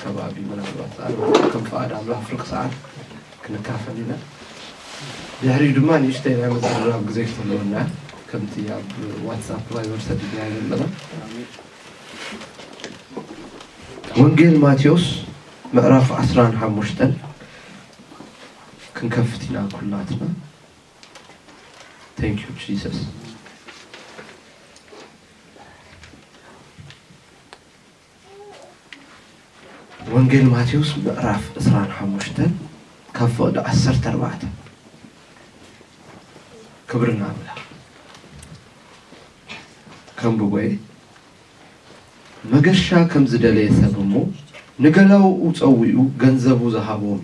ከባቢ ምናልባት ኣነ ከም ፍቓድ ኣምላኽ ፍርቂ ሰዓት ክንካፈል ኢና። ድሕሪኡ ድማ ንእሽተይ ናይ ምዝርራብ ግዜ ክትህልወና፣ ከምቲ ኣብ ዋትሳፕ ቫይበር ሰዲድናዮ ዘለና። ወንጌል ማቴዎስ ምዕራፍ ዓስራን ሓሙሽተን ክንከፍት ኢና ኩላትና። Thank you Jesus። ወንጌል ማቴዎስ ምዕራፍ ዕስራን ሓሙሽተን ካብ ፍቕዲ ዓሰርተ ኣርባዕተ። ክብሪ ንኣምላኽ። ከንብቦ እየ። መገሻ ከም ዝደለየ ሰብ እሞ ንገላውኡ ጸዊኡ ገንዘቡ ዝሃቦም፣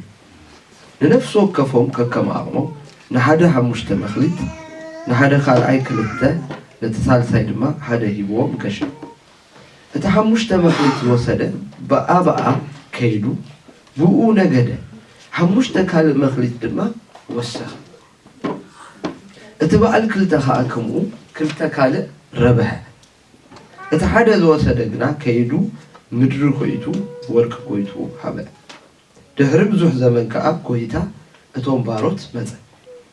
ንነፍሲ ወከፎም ከከም ዓቕሞም፣ ንሓደ ሓሙሽተ መኽሊት፣ ንሓደ ካልኣይ ክልተ፣ ነቲ ሳልሳይ ድማ ሓደ ሂብዎም ገሸ። እቲ ሓሙሽተ መኽሊት ዝወሰደ ብኣ ብኣ ከይዱ ብኡ ነገደ፣ ሓሙሽተ ካልእ መኽሊት ድማ ወሰኸ። እቲ በዓል ክልተ ኸኣ ከምኡ ክልተ ካልእ ረብሐ። እቲ ሓደ ዝወሰደ ግና ከይዱ ምድሪ ኾይቱ ወርቂ ጎይቱ ሃበ። ድሕሪ ብዙሕ ዘመን ከኣ ጎይታ እቶም ባሮት መጸ፣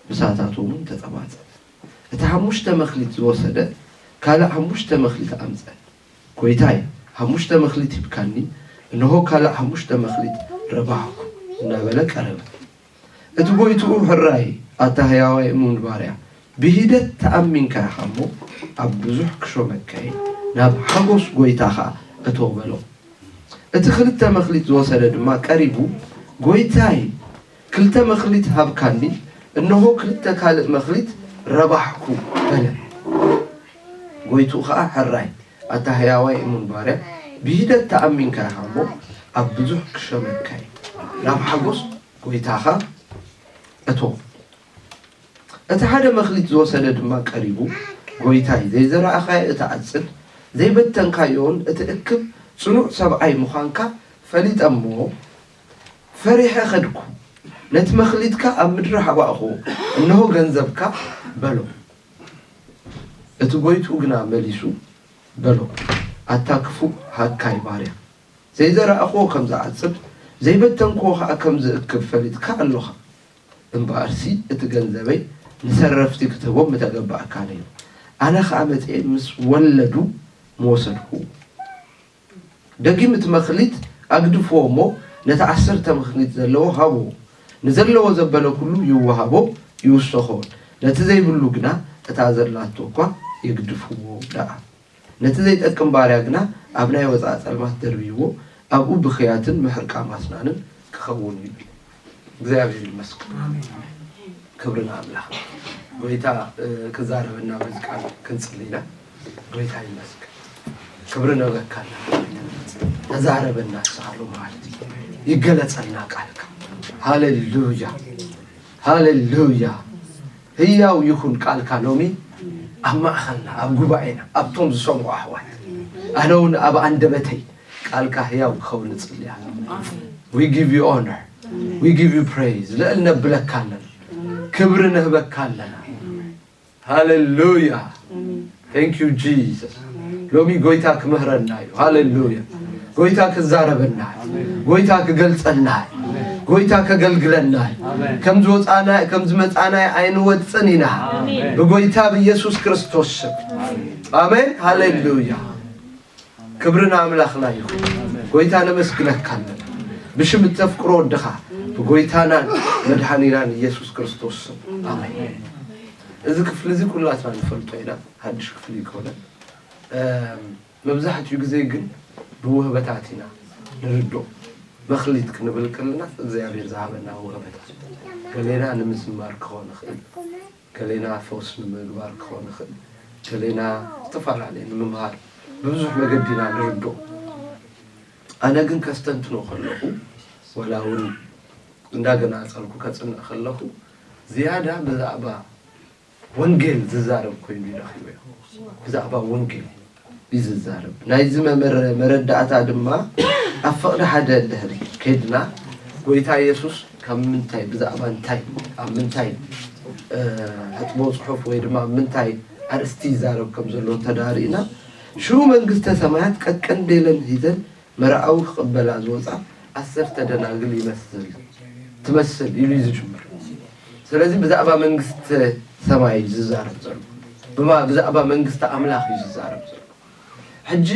ምሳታቶም እውን ተጸባጸበ። እቲ ሓሙሽተ መኽሊት ዝወሰደ ካልእ ሓሙሽተ መኽሊት ኣምጸ። ጎይታይ፣ ሓሙሽተ መኽሊት ሂብካኒ፣ እንሆ ካልእ ሓሙሽተ መኽሊት ረባሕኩ እናበለ ቀረበ። እቲ ጎይትኡ፣ ሕራይ ኣታ ህያዋይ እሙን ባርያ፣ ብሂደት ተኣሚንካ ኢኻ እሞ ኣብ ብዙሕ ክሾመካ እየ፣ ናብ ሓጎስ ጎይታኻ እቶ በሎ። እቲ ክልተ መኽሊት ዝወሰደ ድማ ቀሪቡ፣ ጎይታይ፣ ክልተ መኽሊት ሃብካኒ፣ እንሆ ክልተ ካልእ መኽሊት ረባሕኩ በለ። ጎይትኡ ኸኣ፣ ሕራይ ኣታ ህያዋይ እሙን ባርያ፣ ብሂደት ተኣሚንካ ኢኻ እሞ ኣብ ብዙሕ ክሸመካ እየ፣ ናብ ሓጎስ ጎይታኻ እቶ። እቲ ሓደ መኽሊት ዝወሰደ ድማ ቀሪቡ፣ ጎይታይ፣ ዘይዘራእኻዮ እትዓጽድ፣ ዘይበተንካዮን እትእክብ ጽኑዕ ሰብኣይ ምዃንካ ፈሊጠ እሞ፣ ፈሪሐ ኸድኩ፣ ነቲ መኽሊትካ ኣብ ምድሪ ሃባእኽዎ፣ እንሆ ገንዘብካ በሎ። እቲ ጎይትኡ ግና መሊሱ በሎ፣ ኣታ ክፉእ ሃካይ ባርያ፣ ዘይዘራእኽዎ ከም ዝዓጽድ፣ ዘይበተንክዎ ኸኣ ከም ዝእክብ ፈሊጥካ ኣሎኻ። እምበኣርሲ እቲ ገንዘበይ ንሰረፍቲ ክትህቦም ምተገባእካ ነይሩ። ኣነ ኸኣ መጺኤ ምስ ወለዱ ምወሰድክዎ። ደጊም እቲ መኽሊት ኣግድፍዎ እሞ ነቲ ዓሰርተ መኽሊት ዘለዎ ሃብዎ። ንዘለዎ ዘበለ ኩሉ ይወሃቦ ይውሰኾን፣ ነቲ ዘይብሉ ግና እታ ዘላቶ እኳ የግድፍዎ ደኣ። ነቲ ዘይጠቅም ባርያ ግና ኣብ ናይ ወጻኢ ጸልማት ደርብይዎ፣ ኣብኡ ብኽያትን ምሕርቃም ኣስናንን ክኸውን እዩ። እግዚኣብሔር ይመስገን። ክብሪ ንኣምላኽ። ጎይታ፣ እ፣ ክዛረበና በዚ ቃል ክንጽሊ ኢና። ጎይታ ይመስገን። ክብሪ ንህበካ ኣለና። ተዛረበና ንስኻ ሎሚ መዓልቲ። ይገለጸልና ቃልካ። ሃሌሉያ። ሃሌሉያ። ህያው ይኹን ቃልካ ሎሚ ኣብ ማእኸልና፣ ኣብ ጉባኤና፣ ኣብቶም ዝሰምዑ ኣሕዋት። ኣነ እውን ኣብ ኣንደበተይ ቃልካ ህያው ክኸውን እጽሊ ኣለኹ። We give you honor. We give you praise. ልዕል ነብለካ ኣለና። ክብሪ ንህበካ ኣለና። ሃሌሉያ። Thank you Jesus. ሎሚ ጎይታ ክምህረና እዩ። ሃሌሉያ። ጎይታ ክዛረበና እዩ። ጎይታ ክገልጸልና እዩ። ጎይታ ከገልግለና እዩ። ከም ዝወጻና፣ ከም ዝመጻና ኣይንወጽን ኢና። ብጎይታ ብኢየሱስ ክርስቶስ ስም። ኣሜን። ሃሌሉያ። ክብሪ ንኣምላኽና ይኹን። ጎይታ ነመስግነካ ኣለና። ብሽም እተፍቅሮ ወድኻ ብጎይታናን መድሓኒናን ኢየሱስ ክርስቶስ ስም። ኣሜን። እዚ ክፍሊ እዚ ኩላትና ንፈልጦ ኢና። ሓድሽ ክፍሊ ኣይኮነን። እም፣ መብዛሕትኡ ግዜ ግን ብውህበታት ኢና ንርድኦ። መኽሊት ክንብል ከለና እግዚኣብሔር ዝሃበና ውህበታት። ገሌና ንምዝማር ክኾን ይኽእል፣ ገሌና ፈውስ ንምግባር ክኾን ይኽእል፣ ገሌና ዝተፈላለየ ንምምሃር ብብዙሕ መገዲ ኢና ንርድኦ። ኣነ ግን ከስተንትኖ ከለኹ፣ ወላ እውን እንዳገናጸልኩ ከጽንዕ ከለኹ፣ ዝያዳ ብዛዕባ ወንጌል ዝዛረብ ኮይኑ ይረኺበዮ። ብዛዕባ ወንጌል እዩ ዝዛረብ። ናይዚ መመረ-፣ መረዳእታ ድማ ኣብ ፍቕዲ ሓደ እንድሕር ከድና፣ ጎይታ የሱስ ካብ ምንታይ፣ ብዛዕባ እንታይ፣ ኣብ ምንታይ፣ እ፣ ሕጥቦ ጽሑፍ ወይ ድማ ኣብ ምንታይ ኣርእስቲ ይዛረብ ከም ዘሎ እንተዳርኢና፣ ሽዑ መንግስተ ሰማያት ቀቀንዴለን ሒዘን መርዓዊ ክቕበላ ዝወፃ ዓሰርተ ደናግል ይመስል ትመስል ኢሉ እዩ ዝጅምር። ስለዚ ብዛዕባ መንግስቲ ሰማይ እዩ ዝዛረብ ዘሎ፣ ብማ- ብዛዕባ መንግስቲ ኣምላኽ እዩ ዝዛረብ ዘሎ። ሕጂ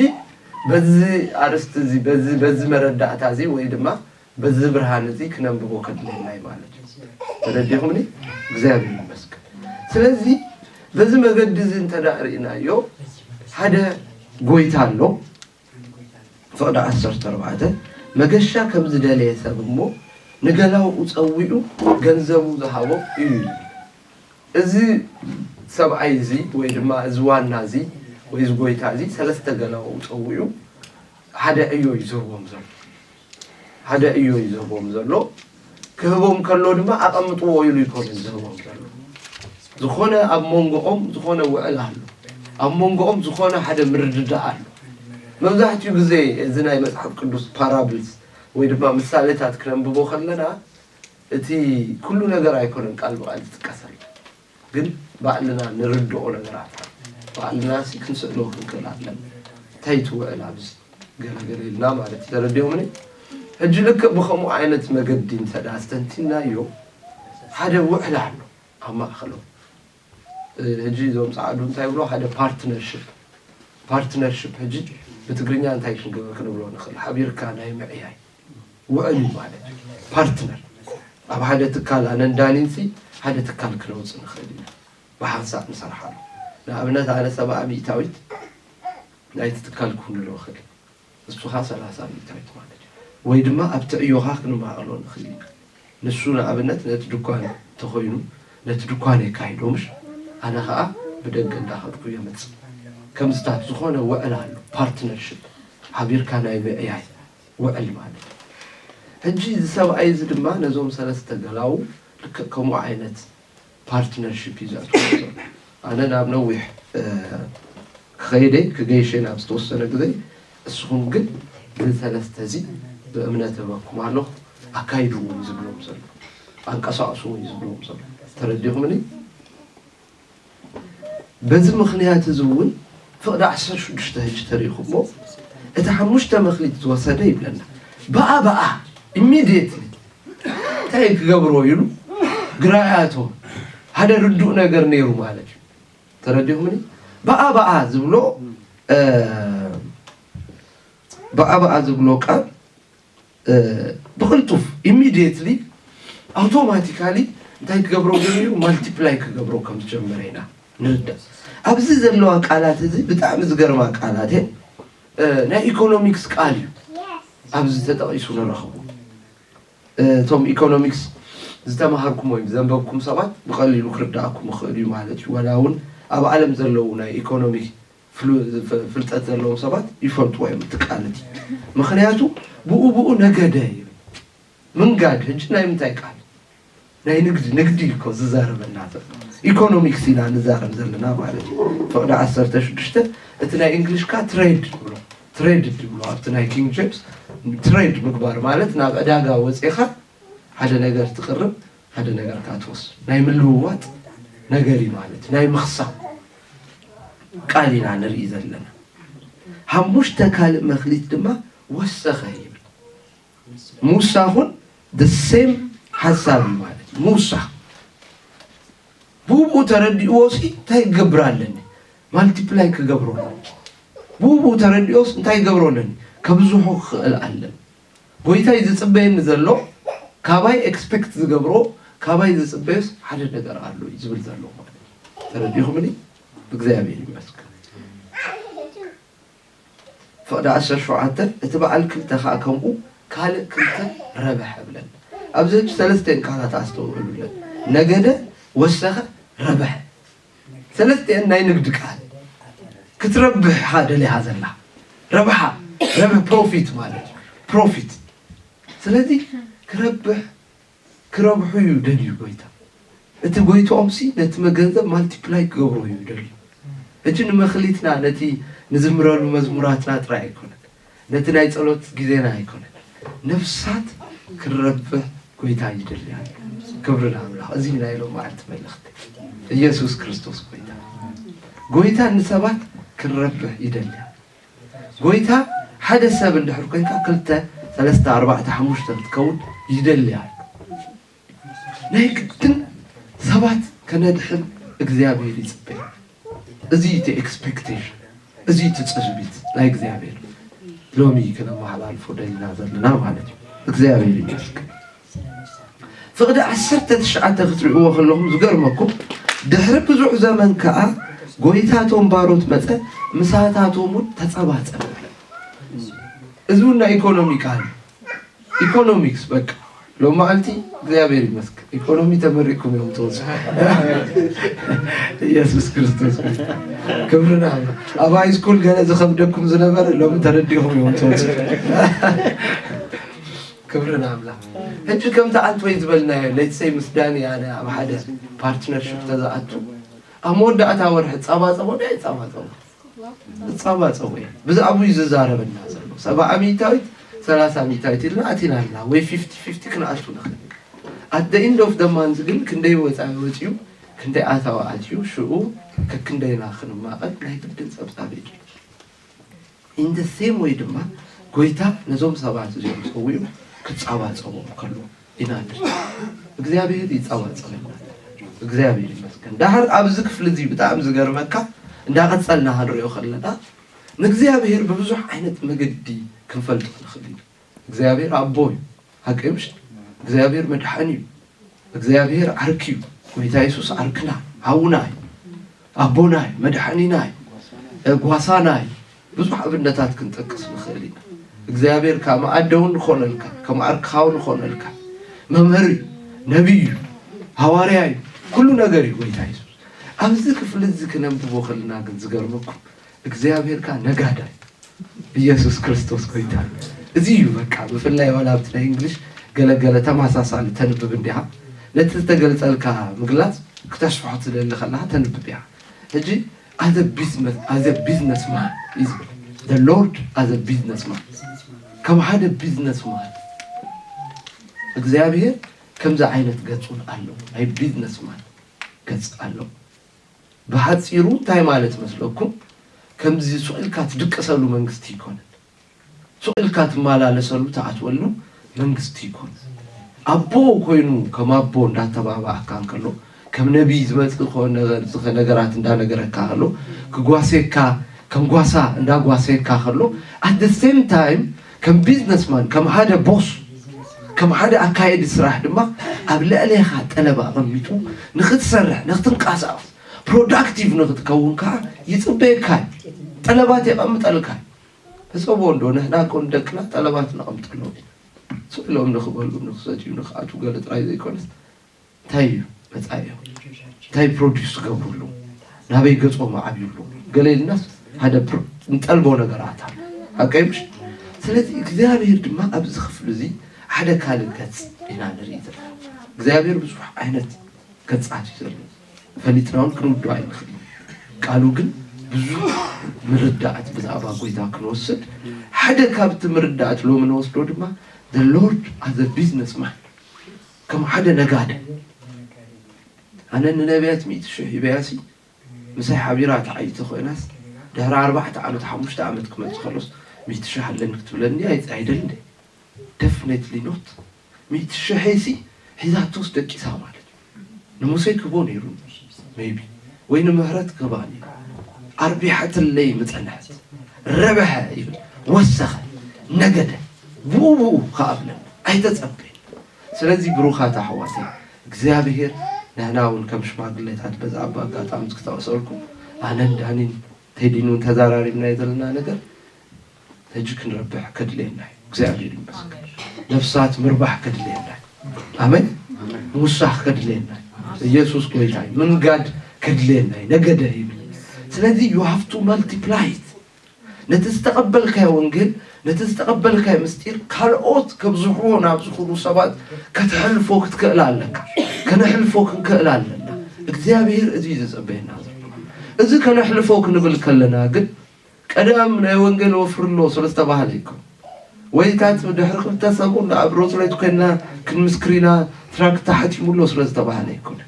በዚ ኣርእስቲ እዚ፣ በዚ በዚ መረዳእታ እዚ ወይ ድማ በዚ ብርሃን እዚ ክነንብቦ ከድልየና እዩ ማለት እዩ። ተረዲኹምኒ? እግዚኣብሔር ይመስገን። ስለዚ በዚ መገዲ እዚ እንተ ደኣ ርኢናዮ፣ ሓደ ጎይታ ኣሎ። ፍቕዲ ዓሰርተ ኣርባዕተ፣ መገሻ ከም ዝደለየ ሰብ እሞ ንገላውኡ ጸዊዑ ገንዘቡ ዝሃቦ እዩ። እዚ ሰብኣይ እዚ ወይ ድማ እዚ ዋና እዚ ወይ እዚ ጎይታ እዚ ሰለስተ ገላውኡ ጸዊዑ ሓደ ዕዮ እዩ ዝህቦም ዘሎ። ሓደ ዕዮ እዩ ዝህቦም ዘሎ። ክህቦም ከሎ ድማ ኣቐምጥዎ ኢሉ ይኮነ ዝህቦም ዘሎ። ዝኾነ ኣብ መንጎኦም ዝኾነ ውዕል ኣሎ። ኣብ መንጎኦም ዝኾነ ሓደ ምርድዳእ ኣሎ። መብዛሕትኡ ግዜ እዚ ናይ መጽሓፍ ቅዱስ ፓራብልስ ወይ ድማ ምሳሌታት ክነንብቦ ከለና እቲ ኩሉ ነገር ኣይኮነን ቃል ብቃል ዝጥቀሰል፣ ግን ባዕልና ንርድኦ ነገራት ኣሎ። ባዕልና ሲ ክንስእሎ ክንክእል ኣለና። እንታይ ትውዕል ኣብዚ ገለገለ ኢልና ማለት እዩ። ተረዲኦምኒ? ሕጂ ልክዕ ብኸምኡ ዓይነት መገዲ እንተ ደኣ ኣስተንቲናዮ፣ ሓደ ውዕል ኣሎ ኣብ ማእከሎም። እ፣ ሕጂ እዞም ጸዓዱ እንታይ ይብሎ? ሓደ ፓርትነርሽፕ። ፓርትነርሽፕ ሕጂ ብትግርኛ እንታይ ክንገ- ክንብሎ ንኽእል? ሓቢርካ ናይ ምዕያይ ውዕል እዩ ማለት እዩ። ፓርትነር ኣብ ሓደ ትካል ኣነን ዳኒን ሲ ሓደ ትካል ክነውጽእ ንኽእል ኢና። ብሓንሳእ ንሰርሓሉ። ንኣብነት ኣነ ሰብዓ ሚእታዊት ናይቲ ትካል ክውንኖ እኽእል፣ ንሱ ኸኣ ሰላሳ ሚእታዊት ማለት እዩ። ወይ ድማ ኣብቲ ዕዮኻ ክንማቐሎ ንኽእል ኢና። ንሱ ንኣብነት ነቲ ድኳን ተኾይኑ ነቲ ድኳን የካይዶ ምሽ፣ ኣነ ኸኣ ብደገ እንዳኸድኩ የምጽእ። ከምዚታት ዝኾነ ውዕል ኣሎ፣ ፓርትነርሽፕ፣ ሓቢርካ ናይ ምዕያይ ውዕል ማለት እዩ። ሕጂ እዚ ሰብኣይ እዚ ድማ ነዞም ሰለስተ ገላዉ ልክዕ ከምኡ ዓይነት ፓርትነርሽፕ እዩ ዘእትዎም ዘሎ። ኣነ ናብ ነዊሕ፣ እ፣ ክኸይደ ክገይሸ ናብ ዝተወሰነ ግዜ፣ እስኹም ግን እዚ ሰለስተ እዚ ብእምነት እህበኩም ኣለኹ፣ ኣካይድዎ እዩ ዝብሎም ዘሎ፣ ኣንቀሳቕስዎ እዩ ዝብሎም ዘሎ። ተረዲኹምኒ? በዚ ምኽንያት እዚ እውን ፍቕዲ ዓሰርተ ሽዱሽተ ሕጂ ተሪእኹሞ፣ እቲ ሓሙሽተ መኽሊት ዝወሰደ ይብለና። ብኣ ብኣ ኢሚድየትሊ እንታይ ክገብሮ ኢሉ ግራ ይኣትዎ። ሓደ ርዱእ ነገር ነይሩ ማለት እዩ። ተረዲኹምኒ? ብኣ ብኣ ዝብሎ፣ እ፣ ብኣ ብኣ ዝብሎ ቃል፣ እ፣ ብቕልጡፍ ኢሚድየትሊ ኣውቶማቲካሊ እንታይ ክገብሮ ጀሚሩ? ማልቲፕላይ ክገብሮ ከም ዝጀመረ ኢና ንርዳእ። ኣብዚ ዘለዋ ቃላት እዚ ብጣዕሚ ዝገርማ ቃላት እየን። እ፣ ናይ ኢኮኖሚክስ ቃል እዩ ኣብዚ ተጠቒሱ ንረኽቦ። እ፣ እቶም ኢኮኖሚክስ ዝተማሃርኩም ወይ ዘንበብኩም ሰባት ብቐሊሉ ክርዳእኩም ይኽእል እዩ ማለት እዩ። ዋላ እውን ኣብ ዓለም ዘለዉ ናይ ኢኮኖሚክ ፍሉ- ፍ- ፍልጠት ዘለዎም ሰባት ይፈልጥዎ እዮም እቲ ቃል እቲ። ምኽንያቱ ብኡ ብኡ ነገደ ይብል። ምንጋድ ሕጂ ናይ ምንታይ ቃል? ናይ ንግዲ፣ ንግዲ እኮ ዝዛረበና ዘሎ። ኢኮኖሚክስ ኢና ንዛረብ ዘለና ማለት እዩ። ፍቕዲ ዓሰርተ ሽዱሽተ እቲ ናይ እንግሊሽ ካ ትሬድ ይብሎ። ትሬድ ይብሎ ኣብቲ ናይ ኪንግ ጄምስ። ትሬድ ምግባር ማለት ናብ ዕዳጋ ወፂኻ ሓደ ነገር ትቕርብ፣ ሓደ ነገር ካትወስ ናይ ምልውዋጥ ነገር እዩ ማለት እዩ። ናይ ምኽሳብ ቃል ኢና ንርኢ ዘለና። ሓሙሽተ ካልእ መኽሊት ድማ ወሰኸ ይብል። ምውሳኹን the same ሓሳብ እዩ ማለት እዩ። ምውሳኽ ብኡ ተረዲእዎ ሲ እንታይ ክገብር ኣለኒ? ማልቲፕላይ ክገብሮ ኣለኒ። ብኡ ተረዲኦስ እንታይ ክገብሮ ኣለኒ? ከብዝሖ ክኽእል ኣለኒ። ጎይታይ ዝጽበየኒ ዘሎ ካባይ ኤክስፔክት ዝገብሮ ካባይ ዝጽበዮስ ሓደ ነገር ኣሎ እዩ ዝብል ዘሎ ማለት እዩ። ተረዲኹምኒ? እግዚኣብሔር ይመስገን። ፍቕዲ ዓሰርተ ሸውዓተ እቲ በዓል ክልተ ኸዓ ከምኡ ካልእ ክልተ ረብሐ እብለኒ። ኣብዚ ሕጂ ሰለስቴን ቃላት ኣስተውዕሉለን። ነገደ፣ ወሰኸ፣ ረብሐ። ሰለስቲኣን ናይ ንግዲ ቃል። ክትረብሕ ኢኻ ደሊኻ ዘላ። ረብሓ፣ ረብሒ ፕሮፊት ማለት እዩ። ፕሮፊት። ስለዚ ክረብሕ፣ ክረብሑ እዩ ደልዩ ጎይታ። እቲ ጎይትኦም ሲ ነቲ መገንዘብ ማልቲፕላይ ክገብሮ እዩ ደልዩ። ሕጂ ንመኽሊትና ነቲ ንዝምረሉ መዝሙራትና ጥራይ ኣይኮነን። ነቲ ናይ ጸሎት ግዜና ኣይኮነን። ነፍሳት ክረብሕ ጎይታ ይደልያ። ክብሪ ንኣምላኽ። እዚ ናይ ሎም መዓልቲ መልእኽቲ። ኢየሱስ ክርስቶስ ጎይታ። ጎይታ ንሰባት ክረብሕ ይደልያ። ጎይታ ሓደ ሰብ እንድሕር ኮይንካ ክልተ ሰለስተ ኣርባዕተ ሓሙሽተ ክትከውን ይደሊ ኣሎ። ናይ ግድን ሰባት ከነድሕን እግዚኣብሔር ይፅበይ። እዚ እቲ ኤክስፔክቴሽን፣ እዚ እቲ ፅርቢት ናይ እግዚኣብሔር ሎሚ ክነመሓላልፎ ደሊና ዘለና ማለት እዩ። እግዚኣብሔር ይመስገን። ፍቕዲ ዓሰርተ ትሽዓተ ክትሪእዎ ከለኹም ዝገርመኩም፣ ድሕሪ ብዙሕ ዘመን ከኣ ጎይታ እቶም ባሮት መጸ፣ ምሳታቶም እውን ተጸባጸበ። እዚ እውን ናይ ኢኮኖሚ ቃል፣ ኢኮኖሚክስ በቃ። ሎም መዓልቲ እግዚኣብሔር ይመስገን ኢኮኖሚ ተመሪቅኩም እዮም ትወፁ። ኢየሱስ ክርስቶስ ክብርና። ኣብ ሃይስኩል ገለ ዝኸብደኩም ዝነበረ ሎሚ ተረዲኹም እዮም ትወፁ። ክብሪ ንኣምላኽ። ሕጂ ከምቲ ኣንቶይ ዝበልናዮ፣ ሌትሰይ ምስ ዳኒ ኣነ ኣብ ሓደ ፓርትነርሽፕ ተዝኣቱ፣ ኣብ መወዳእታ ወርሒ ጻባጸቦ ዶ ኣይጻባጸቦ? ጻባጸቦ እየ። ብዛዕባኡ እዩ ዝዛረበና ዘሎ። ሰብዓ ሚእታዊት፣ ሰላሳ ሚእታዊት ኢልና ኣቲና ኣለና፣ ወይ ፊፍቲ ፊፍቲ ክንኣቱ ንኽእል። ኣት the end of the month ግን ክንደይ ወጻኢ ወጺኡ፣ ክንደይ ኣታዊ ኣትዩ፣ ሽኡ ከክንደይና ክንማቐል ናይ ግድን ጸብጻብ የድሊ። In the same way ድማ ጎይታ ነዞም ሰባት እዚኦም ጸዊዑ ክጻባጸቦም ከሎ ኢና ንርኢ። እግዚኣብሔር ይጻባጸበና። እግዚኣብሔር ይመስገን። ዳሕር ኣብዚ ክፍሊ እዚ ብጣዕሚ ዝገርመካ እንዳቐጸልና ክንሪኦ ከለና ንእግዚኣብሔር ብብዙሕ ዓይነት መገዲ ክንፈልጦ ንኽእል ኢና። እግዚኣብሔር ኣቦ እዩ። ሓቂ እዩ ምሽ? እግዚኣብሔር መድሓኒ እዩ። እግዚኣብሔር ዓርኪ እዩ። ጎይታ የሱስ ዓርክና፣ ሓውና እዩ። ኣቦና እዩ፣ መድሓኒና እዩ፣ እ፣ ጓሳና እዩ። ብዙሕ ኣብነታት ክንጠቅስ ንኽእል ኢና። እግዚኣብሔር ከም ኣደ እውን ንኾነልካ፣ ከም ዓርክኻ እውን ንኾነልካ፣ መምህር እዩ፣ ነቢይ እዩ፣ ሃዋርያ እዩ፣ ኩሉ ነገር እዩ ጎይታ የሱስ። ኣብዚ ክፍሊ እዚ ክነንብቦ ከለና ግን ዝገርመኩም እግዚኣብሔር ከኣ ነጋዳይ ኢየሱስ ክርስቶስ ጎይታ እዩ። እዚ እዩ በቃ ብፍላይ ዋላ ኣብቲ ናይ እንግሊሽ ገለገለ ተመሳሳሊ ተንብብ እንዲኻ ነቲ ዝተገልጸልካ ምግላጽ ክተስፍሖ ትደሊ ከለኻ ተንብብ ኢኻ። ሕጂ as a business as a business man is the Lord as a business man ከም ሓደ ቢዝነስ ማን እግዚኣብሔር ከምዚ ዓይነት ገጹን ኣለዎ ናይ ቢዝነስ ማን ገጽ ኣለዎ። ብሓጺሩ እንታይ ማለት መስለኩም? ከምዚ ሱቕ ኢልካ ትድቅሰሉ መንግስቲ ይኮነን። ሱቕ ኢልካ ትመላለሰሉ ትኣትወሉ መንግስቲ ይኮነን። ኣቦ ኮይኑ ከም ኣቦ እንዳተባባኣካ እንከሎ ከም ነቢይ ዝመጽእ ኮ- ነገር- ዝኸ- ነገራት እንዳነገረካ ከሎ ክጓሴካ ከም ጓሳ እንዳጓሴካ ከሎ at the same time ከም ቢዝነስማን ከም ሓደ ቦስ ከም ሓደ ኣካየዲ ስራሕ ድማ ኣብ ልዕሌኻ ጠለብ ኣቐሚጡ ንኽትሰርሕ ንኽትንቀሳቐስ ፕሮዳክቲቭ ንኽትከውን ከዓ ይፅበየካ እዩ። ጠለባት የቐምጠልካ እዩ። ተፀብኦ እንዶ ንሕና እኮ ንደቅና ጠለባት ነቐምጠሎም ኢና። ስቕ ኢሎም ንኽበልዑ ንኽሰትዩ ንኽኣትዉ ገለ ጥራይ ዘይኮነስ እንታይ እዩ መፃኢኦም እንታይ ፕሮዲስ ትገብሩ ኣለዉ ናበይ ገፆም ዓብዩ ኣለዉ ገለ ኢልናስ ሓደ ፕሮ- ንጠልቦ ነገራት ኣሎ ሓቀይ ምሽ ስለዚ እግዚኣብሔር ድማ ኣብዚ ክፍሊ እዚ ሓደ ካልእ ገፅ ኢና ንርኢ ዘለና እግዚኣብሔር ብዙሕ ዓይነት ገፃት እዩ ዘሎ ፈሊጥና እውን ክንውዶ ኣይንኽእል ቃሉ ግን ብዙሕ ምርዳእት ብዛዕባ ጎይታ ክንወስድ ሓደ ካብቲ ምርዳእት ሎሚ ንወስዶ ድማ the Lord as a business man ከም ሓደ ነጋደ ኣነ ንነቢያት ሚእቲ ሽሕ ሂበያሲ ምሳይ ሓቢራ ተዓይተ ኮይናስ ድሕሪ ኣርባዕተ ዓመት ሓሙሽተ ዓመት ክመፅእ ከሎስ ሚእቲ ሽሕ ኣለኒ ክትብለኒ ኣይ- ኣይደልን definitely not ሚእቲ ሽሕ ሲ ሒዛቶስ ደቂሳ ማለት እዩ ንሙሴ ክቦ ነይሩ maybe ወይ ንምህረት ክባ ነይሩ ኣርቢሓትለይ ምፀንሐት ረበሐ ይብል ወሰኸ ነገደ ብኡ ብኡ ከኣብለን ኣይተፀበይ ስለዚ ብሩኻት ኣሕዋተይ እግዚኣብሔር ንሕና እውን ከም ሽማግሌታት በዚ ኣብ ኣጋጣሚ ክተወሰልኩ ኣነን ዳኒን ቴዲን እውን ተዛራሪብናዮ ዘለና ነገር ሕጂ ክንረብሕ ከድልየና እዩ እግዚኣብሔር ይመስገን ነፍሳት ምርባሕ ከድልየና እዩ ኣሜን ምውሳኽ ከድልየና እዩ ኢየሱስ ጎይታ እዩ ምንጋድ ከድልየና እዩ ነገደ ይብል ስለዚ you have to multiply it ነቲ ዝተቐበልካዮ ወንጌል ነቲ ዝተቐበልካዮ ምስጢር ካልኦት ከብዝሕዎ ናብ ዝኾኑ ሰባት ከተሕልፎ ክትክእል ኣለካ ከነሕልፎ ክንክእል ኣለና እግዚኣብሔር እዚ እዩ ዝፅበየና ዘሎ እዚ ከነሕልፎ ክንብል ከለና ግን ቀደም ናይ ወንጌል ወፍርሎ ስለ ዝተባህለ ይኮን ወይ ታት ድሕሪ ክልተ ሰሙን ኣብ ሮዝሬት ኮይና ክንምስክሪና ትራክት ተሓቲሙሎ ስለ ዝተባህለ ይኮነ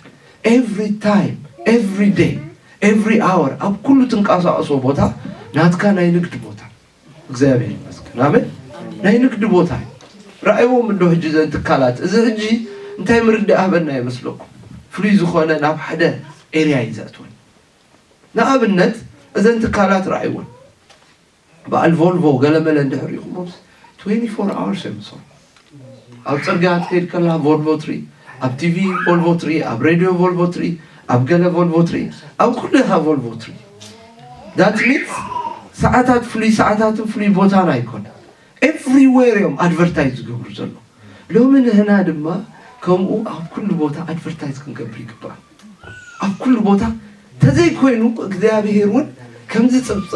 every time every day every hour ኣብ ኩሉ ትንቀሳቀሶ ቦታ ናትካ ናይ ንግድ ቦታ እግዚኣብሔር ይመስገን ናመን ናይ ንግዲ ቦታ እዩ። ራእይዎም እንዶ ሕጂ ዘን ትካላት፣ እዚ ሕጂ እንታይ ምርዳእ ኣህበና ይመስለኩም? ፍሉይ ዝኾነ ናብ ሓደ ኤርያ እዩ ዘእትወን። ንኣብነት፣ እዘን ትካላት ራእይዎን በዓል ቮልቮ ገለመለ እንድሕር ኢኹሞስ፣ twenty-four hours እዮም ዝሰርሑ። ኣብ ጽርግያ ክትከይድ ከላ ቮልቮ ትርኢ፣ ኣብ ቲቪ ቮልቮ ትርኢ፣ ኣብ ሬድዮ ቮልቮ ትርኢ፣ ኣብ ገለ ቮልቮ ትርኢ፣ ኣብ ኩሉ ኢኻ ቮልቮ ትርኢ። That means ሰዓታት፣ ፍሉይ ሰዓታትን ፍሉይ ቦታን ኣይኮነ፣ ኤቭሪዌር እዮም ኣድቨርታይዝ ዝገብሩ ዘለዉ። ሎሚ ንህና ድማ ከምኡ ኣብ ኩሉ ቦታ ኣድቨርታይዝ ክንገብር ይግባእ። ኣብ ኩሉ ቦታ ተዘይኮይኑ እግዚኣብሄር እውን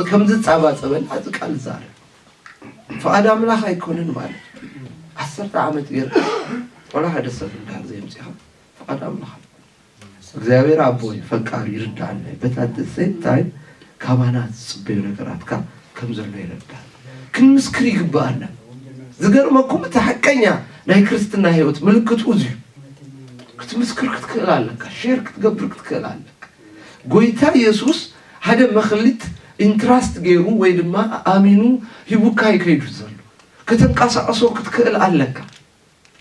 ከም ዝጻባጸበና እዚ ቃል ይዛረብ። ፍቓድ ኣምላኽ ኣይኮነን ማለት እዩ። ዓሰርተ ዓመት ገይርካ ዋላ ሓደ ሰብ እንድሕር ዘየምጺኻ ፍቓድ ኣምላኽ ኣይኮነን። እግዚኣብሔር ኣቦ እዩ፣ ፈቃር ይርዳእና እዩ። But at the same time ካባና ዝጽበዩ ነገራት ከኣ ከም ዘሎ ይረዳእና። ክንምስክር ይግብኣና። ዝገርመኩም እቲ ሓቀኛ ናይ ክርስትና ህይወት ምልክቱ እዚ እዩ። ክትምስክር ክትክእል ኣለካ፣ ሼር ክትገብር ክትክእል ኣለካ። ጎይታ የሱስ ሓደ መኽሊት ኢንትራስት ገይሩ ወይ ድማ ኣሚኑ ሂቡካ ይከይዱ ዘሎ ከተንቀሳቐሶ ክትክእል ኣለካ።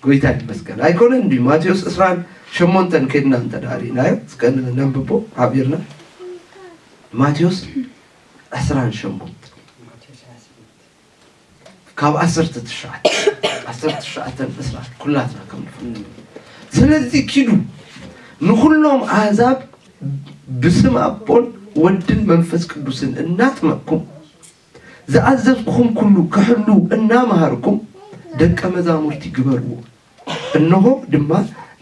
ጎይታ ይመስገን። ኣይኮነን ድዩ? ማቴዎስ ዕስራን ሸሞንተን ከድና እንተ ደኣ ርኢናዮ፣ እስከ ነንብቦ ሓቢርና። ማቴዎስ ዕስራን ሸሞንተን ካብ ዓሰርተ ትሽዓተ፣ ዓሰርተ ትሽዓተን ዕስራን ኩላትና ከም ንፈልጦ። ስለዚ ኪዱ ንኹሎም ኣህዛብ ብስም ኣቦን ወድን መንፈስ ቅዱስን እናጥመቅኩም ዝኣዘዝኩኹም ኩሉ ክሕሉ እናመሃርኩም ደቀ መዛሙርቲ ግበርዎ። እንሆ ድማ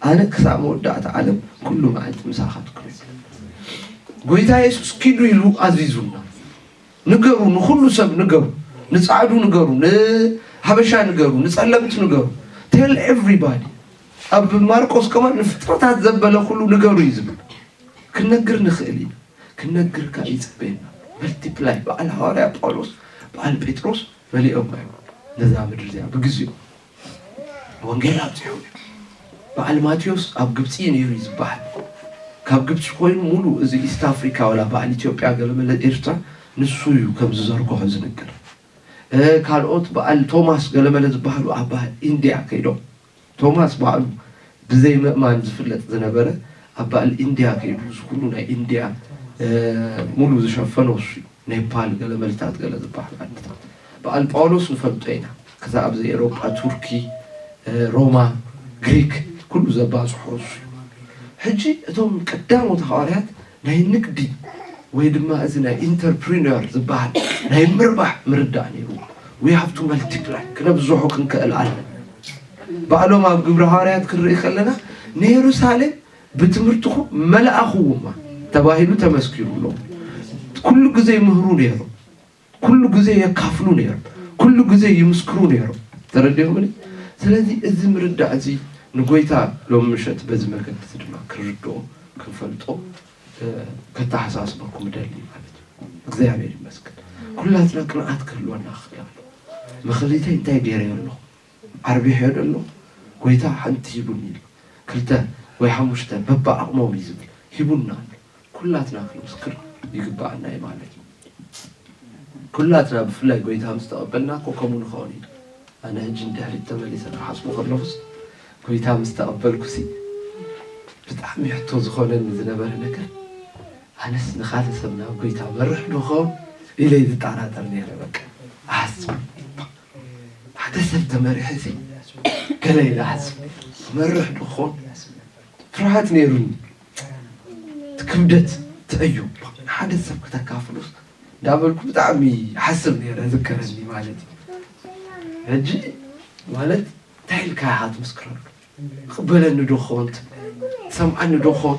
ኣነ ክሳብ መወዳእታ ዓለም ኩሉ መዓልቲ ምሳኻትኩም እየ። ጎይታ የሱስ ኪዱ ኢሉ ኣዚዙና። ንገሩ፣ ንኹሉ ሰብ ንገሩ፣ ንጻዕዱ ንገሩ፣ ንሃበሻ ንገሩ፣ ንጸለምቲ ንገሩ። Tell everybody። ኣብ ማርቆስ ከማን ንፍጥረታት ዘበለ ኩሉ ንገሩ እዩ ዝብል። ክንነግር ንኽእል ኢና። ክንነግር ከኣ ይጽበየና። መልቲፕላይ በዓል ሃዋርያ ጳውሎስ በዓል ጴጥሮስ መሊኦም እዮም ነዛ ምድሪ እዚኣ ብግዜኡ ወንጌል ኣብጺሑ እዩ። በዓል ማቴዎስ ኣብ ግብጺ እዩ ነይሩ እዩ ዝበሃል። ካብ ግብጺ ኮይኑ ሙሉ እዚ ኢስት ኣፍሪካ ዋላ በዓል ኢትዮጵያ ገለመለ ኤርትራ ንሱ እዩ ከም ዝዘርግሖ ዝንገር። ካልኦት በዓል ቶማስ ገለመለ ዝበሃሉ ኣብ በዓል ኢንድያ ከይዶም ቶማስ ባዕሉ ብዘይ ምእማን ዝፍለጥ ዝነበረ ኣብ በዓል ኢንድያ ከይዱ እዚ ኩሉ ናይ ኢንድያ ሙሉ ዝሸፈኖ እሱ እዩ። ኔፓል ገለ መልታት ገለ ዝበሃል ዓድታት በዓል ጳውሎስ ንፈልጦ ኢና። ከዛ ኣብዚ ኤሮጳ ቱርኪ፣ ሮማ፣ ግሪክ ኩሉ ዘባጽሖ እሱ እዩ። ሕጂ እቶም ቀዳሞት ሃዋርያት ናይ ንግዲ ወይ ድማ እዚ ናይ ኢንተርፕሪነር ዝበሃል ናይ ምርባሕ ምርዳእ ነይሩ። We have to multiply፣ ክነብዝሖ ክንክእል ኣለና። ባዕሎም ኣብ ግብሪ ሃዋርያት ክንርኢ ከለና ንየሩሳሌም ብትምህርትኹም መላእኹማ ተባሂሉ ተመስኪሩሎም። ኩሉ ግዜ ይምህሩ ነይሮም፣ ኩሉ ግዜ የካፍሉ ነይሮም፣ ኩሉ ግዜ ይምስክሩ ነይሮም። ተረዲኹምኒ? ስለዚ እዚ ምርዳእ እዚ ንጎይታ ሎም ምሸት በዚ መገዲ እዚ ድማ ክንርድኦ ክንፈልጦ ከተሓሳስበኩም እደሊ ማለት እዩ። እግዚኣብሔር ይመስገን። ኩላትና ቅንዓት ክህልወና ክኽእል ኣለዎ። መኽሊተይ እንታይ ገይረዮ ኣለኹ? ኣርቢሐዮ ዶ ኣለኹ? ጎይታ ሓንቲ ሂቡኒ ኢሉ ክልተ ወይ ሓሙሽተ በብዓቕሞም እዩ ዝብል ሂቡና ኣሎ። ኩላትና ክንምስክር ይግባኣና እዩ ማለት እዩ። ኩላትና ብፍላይ ጎይታ ምስ ተቐበልና እኮ ከምኡ ንኸውን ኢና። ኣነ ሕጂ ንድሕሪት ተመሊሰ ክሓስቦ ከለኹስ ጎይታ ምስ ተቐበልኩሲ ብጣዕሚ ሕቶ ዝኾነኒ ዝነበረ ነገር ኣነስ ንኻልእ ሰብ ናብ ጎይታ መርሕ ዶ ኸውን ኢለ ዝጠራጠር ነይረ። በቃ ኣሓስብ ሓደ ሰብ ተመሪሐ ሲ ገለ ኢለ ኣሓስብ መርሕ ዶ ኸውን ፍርሃት ነይሩኒ። እቲ ክብደት ትዕዩ ሓደ ሰብ ከተካፍሉስ እንዳበልኩ ብጣዕሚ ሓስብ ነይረ ዝከረኒ ማለት እዩ። ሕጂ ማለት እንታይ ኢልካ ኢኻ ትምስክረሉ? ክበለኒ ዶ ኾን ትሰምዓኒ ዶ ኾን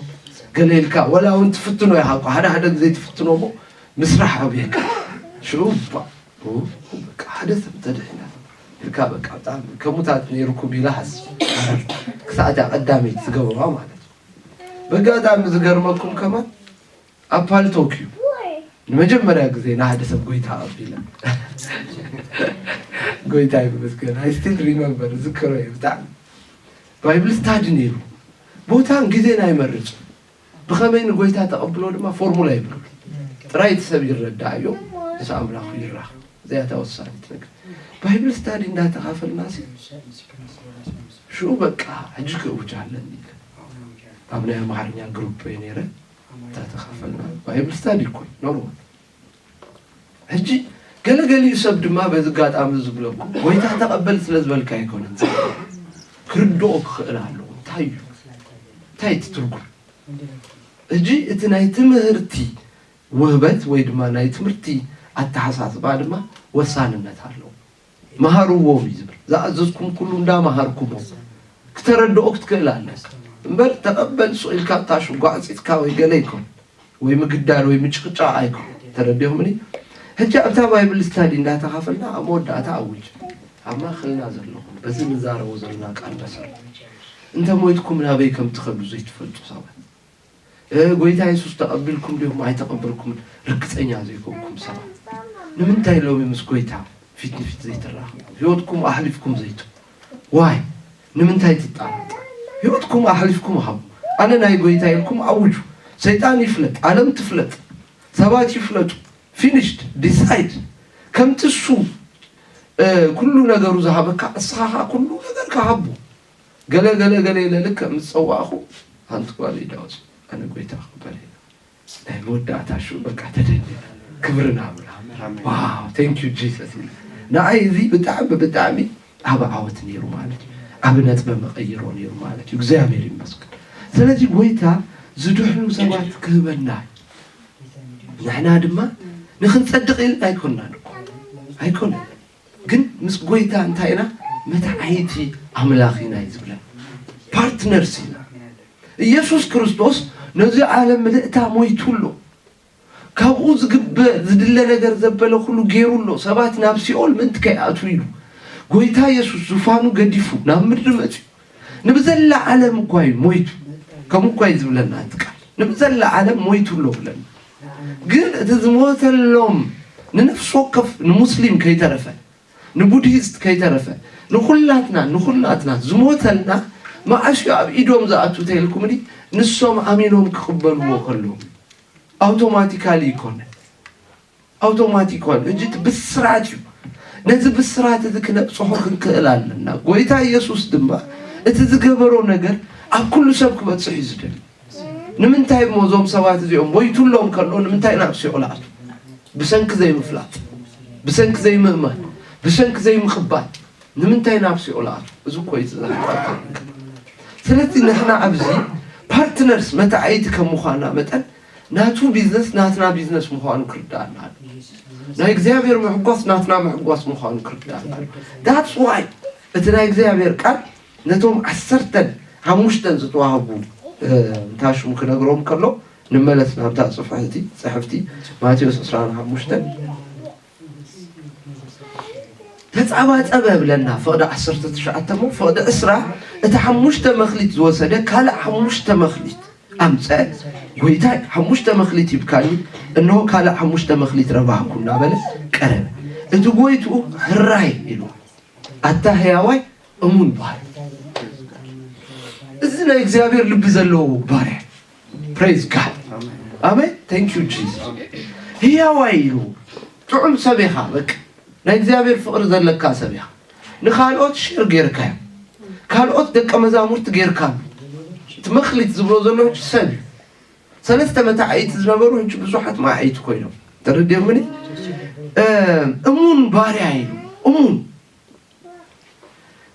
ገለ ኢልካ ወላ እውን ትፍትኖ ኢኻ እኮ ሓደ ሓደ ግዜ ትፍትኖ እሞ ምስራሕ ኣብየካ ሽዑ ባ- ኦ፣ በቃ ሓደ ሰብ ተድሒና ኢልካ በቃ ብጣዕሚ ከሙታት ነይርኩም ኢላ ሓስ ክሳዕታ ቀዳመይቲ ዝገበሯ ማለት እዩ። በጋጣሚ ዝገርመኩም ከማን ኣብ ፓልቶክ እዩ ንመጀመርያ ግዜ ንሓደ ሰብ ጎይታ ኣቢለ ጎይታ ይመስገን። I still remember ዝክሮ እየ ብጣዕሚ ባይብል ስታዲ ነይሩ። ቦታን ግዜን ኣይመርጽ ብኸመይ ንጎይታ ተቐብሎ ድማ ፎርሙላ ይብሉ። ጥራይ እቲ ሰብ ይረዳእዮ ምስ ኣምላኹ ይራኸብ። እዚኣ እታ ወሳኒት ነገር። ባይብል ስታዲ እንዳተኻፈልና ሲ ሽኡ በቃ ሕጂ ክእውጅ ኣለኒ ኢለ ኣብ ናይ ኣምሓርኛ ግሩፕ እየ ነይረ። እንዳተኻፈልና ባይብል ስታዲ እኮ ኖርማል። ሕጂ ገለገሊኡ ሰብ ድማ በዚ ኣጋጣሚ ዝብለኩም ጎይታ ተቐበል ስለ ዝበልካ ኣይኮነን፣ ክርድኦ ክኽእል ኣለዎ። እንታይ እዩ እንታይ እቲ ትርጉም? ሕጂ እቲ ናይ ትምህርቲ ውህበት ወይ ድማ ናይ ትምህርቲ ኣተሓሳስባ ድማ ወሳንነት ኣለዎ። መሃርዎም እዩ ዝብል። ዝኣዘዝኩም ኩሉ እንዳመሃርኩሞ ክተረድኦ ክትክእል ኣለካ እምበር፣ ተቐበል ሱቕ ኢልካ ታሹ ጓዕፂትካ ወይ ገለ ይኮን ወይ ምግዳል ወይ ምጭቕጫቕ ኣይኮን። ተረዲኹምኒ? ሕጂ ኣብታ ባይብል ስታዲ እንዳተኻፈልና ኣብ መወዳእታ ኣውጅ ኣብ ማእኸልና ዘለኹም በዚ ንዛረቦ ዘለና ቃል መሰረት እንተ ሞይትኩም ናበይ ከም ትኸዱ ዘይትፈልጡ ሰባት፣ ጎይታ የሱስ ተቐቢልኩም ዲኹም ኣይተቐበልኩምን ርግፀኛ ዘይኮንኩም ሰባት፣ ንምንታይ ሎሚ ምስ ጎይታ ፊት ንፊት ዘይትራኸቡ? ህይወትኩም ኣሕሊፍኩም ዘይትህቡ ዋይ? ንምንታይ ትጣራጠሩ? ህይወትኩም ኣሕሊፍኩም ሃቡ። ኣነ ናይ ጎይታ ኢልኩም ኣውጁ። ሰይጣን ይፍለጥ፣ ዓለም ትፍለጥ፣ ሰባት ይፍለጡ። ፊኒሽድ ዲሳይድ። ከምቲ እሱ ኩሉ ነገሩ ዝሃበካ እስኻ ኩሉ ነገር ክሃቡ። ገለ ገለ ገለ ኢለ ልክዕ ምስ ጸዋእኹ፣ ሓንቲ ጓል ኢዳ ኣውጺኡ፣ ኣነ ጎይታ ክቕበል እየ። ናይ መወዳእታ ሽዑ በቃ ተደንደ። ክብሪ ንኣምላኽ። ዋው፣ ቴንክ ዩ ጂሰስ ኢለ። ንዓይ እዚ ብጣዕሚ ብጣዕሚ ዓቢ ዓወት ነይሩ ማለት እዩ። ዓቢ ነጥበ መቐይሮ ነይሩ ማለት እዩ። እግዚኣብሔር ይመስገን። ስለዚ ጎይታ ዝድሕኑ ሰባት ክህበና እዩ። ንሕና ድማ ንኽንጸድቕ ኢልና ኣይኮንናን እኮ። ኣይኮነን። ግን ምስ ጎይታ እንታይ ኢና? መታዓይቲ ኣምላኽ ኢና እዩ ዝብለና። ፓርትነርስ ኢና። ኢየሱስ ክርስቶስ ነዚ ዓለም ምልእታ ሞይቱ ኣሎ። ካብኡ ዝግበእ ዝድለ ነገር ዘበለ ኩሉ ገይሩ ኣሎ። ሰባት ናብ ሲኦል ምእንቲ ከይኣትዉ ኢሉ ጎይታ ኢየሱስ ዙፋኑ ገዲፉ ናብ ምድሪ መጺኡ ንብዘላ ዓለም እኳ እዩ ሞይቱ። ከምኡ እኳ እዩ ዝብለና እቲ ቃል። ንብዘላ ዓለም ሞይቱ ኣሎ ብለና። ግን እቲ ዝሞተሎም ንነፍሲ ወከፍ ንሙስሊም ከይተረፈ ንቡድሂስት ከይተረፈ ንኹላትና ንኹላትና ዝሞተልና መዓስ እዩ ኣብ ኢዶም ዝኣቱ ተይልኩምኒ ንሶም ኣሚኖም ክቕበልዎ ከለዉ ኣውቶማቲካሊ ይኮነ ኣውቶማቲክ ኮነ እንጂ እቲ ብስራት እዩ። ነዚ ብስራት እዚ ክነብፅሖ ክንክእል ኣለና። ጎይታ ኢየሱስ ድማ እቲ ዝገበሮ ነገር ኣብ ኩሉ ሰብ ክበፅሕ እዩ ዝደሊ። ንምንታይ እሞ እዞም ሰባት እዚኦም ሞይቱሎም ከሎ ንምንታይ ናብ ሲኦል ኣቱ? ብሰንኪ ዘይምፍላጥ፣ ብሰንኪ ዘይምእማን፣ ብሰንኪ ዘይምቕባል ንምንታይ ናብ ሲኦል ኣቱ? እዚ እኮ እዩ ትዛረብ። ስለዚ ንሕና ኣብዚ ፓርትነርስ መተዓይቲ ከም ምዃንና መጠን ናቱ ቢዝነስ ናትና ቢዝነስ ምዃኑ ክርዳኣና ኣሎ። ናይ እግዚኣብሔር ምሕጓስ ናትና ምሕጓስ ምዃኑ ክርዳኣና ኣሎ። That's why እቲ ናይ እግዚኣብሔር ቃል ነቶም ዓሰርተን ሓሙሽተን ዝተዋህቡ እንታ ሽሙ ክነግሮም ከሎ ንመለስ ናብታ ጽፍሕቲ ጽሕፍቲ ማቴዎስ ዕስራን ሓሙሽተን ተጻባጸበ ብለና ፍቕዲ ዓሰርተ ትሽዓተ እሞ ፍቕዲ ዕስራ እቲ ሓሙሽተ መኽሊት ዝወሰደ ካልእ ሓሙሽተ መኽሊት ኣምጸ። ጎይታይ ሓሙሽተ መኽሊት ሂብካኒ፣ እንሆ ካልእ ሓሙሽተ መኽሊት ረባህኩ እናበለ ቀረበ። እቲ ጎይትኡ ህራይ ኢሉ ኣታ ህያዋይ እሙን ባር እዚ ናይ እግዚኣብሔር ልቢ ዘለዎ ባርያ ፕሬዝ ጋድ ኣሜን። Thank you Jesus። ህያዋይ ኢሉ ጥዑም ሰብ ኢኻ። በቃ ናይ እግዚኣብሔር ፍቕሪ ዘለካ ሰብ ኢኻ። ንኻልኦት ሼር ጌርካዮም፣ ካልኦት ደቀ መዛሙርቲ ጌርካ። እቲ መኽሊት ዝብሎ ዘሎ ሰብ እዩ። ሰለስተ መታዓይቲ ዝነበሩ ሕጂ ብዙሓት መዓይቲ ኮይኖም ተረዲኦምኒ። እሙን ባርያ ኢሉ እሙን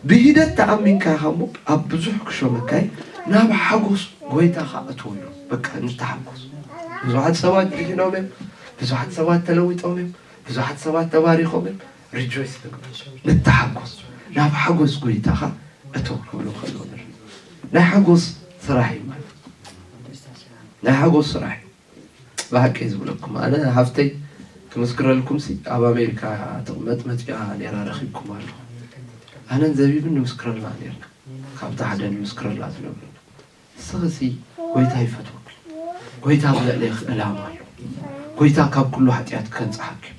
ብሂደት ተኣሚንካ ኢኻ እሞ ኣብ ብዙሕ ክሾመካ እዩ። ናብ ሓጎስ ጎይታኻ እትወሉ በቃ ንተሓጎስ። ብዙሓት ሰባት ድሒኖም እዮም። ብዙሓት ሰባት ተለዊጦም እዮም። ብዙሓት ሰባት ተባሪኾም እዮም። ሪጆይስ ንግበር፣ ንተሓጎስ። ናብ ሓጎስ ጎይታኻ እቶ ክብሎ ከሎ ንርኢ። ናይ ሓጎስ ስራሕ እዩ ማለት ናይ ሓጎስ ስራሕ እዩ። ብሓቂ ዝብለኩም ኣነ ሃፍተይ ክምስክረልኩም ሲ ኣብ ኣሜሪካ ትቕመጥ መፅያ ነራ ረኺብኩም ኣሎ። ኣነን ዘቢብን ንምስክረልና ነርና። ካብታ ሓደ ንምስክረላ ዝነብርና ንስኺ ሲ ጎይታ ይፈትወኪ። ጎይታ ብልዕሌኺ ዕላማ ኣሎ። ጎይታ ካብ ኩሉ ሓጢኣት ከንፅሓኪ እዩ።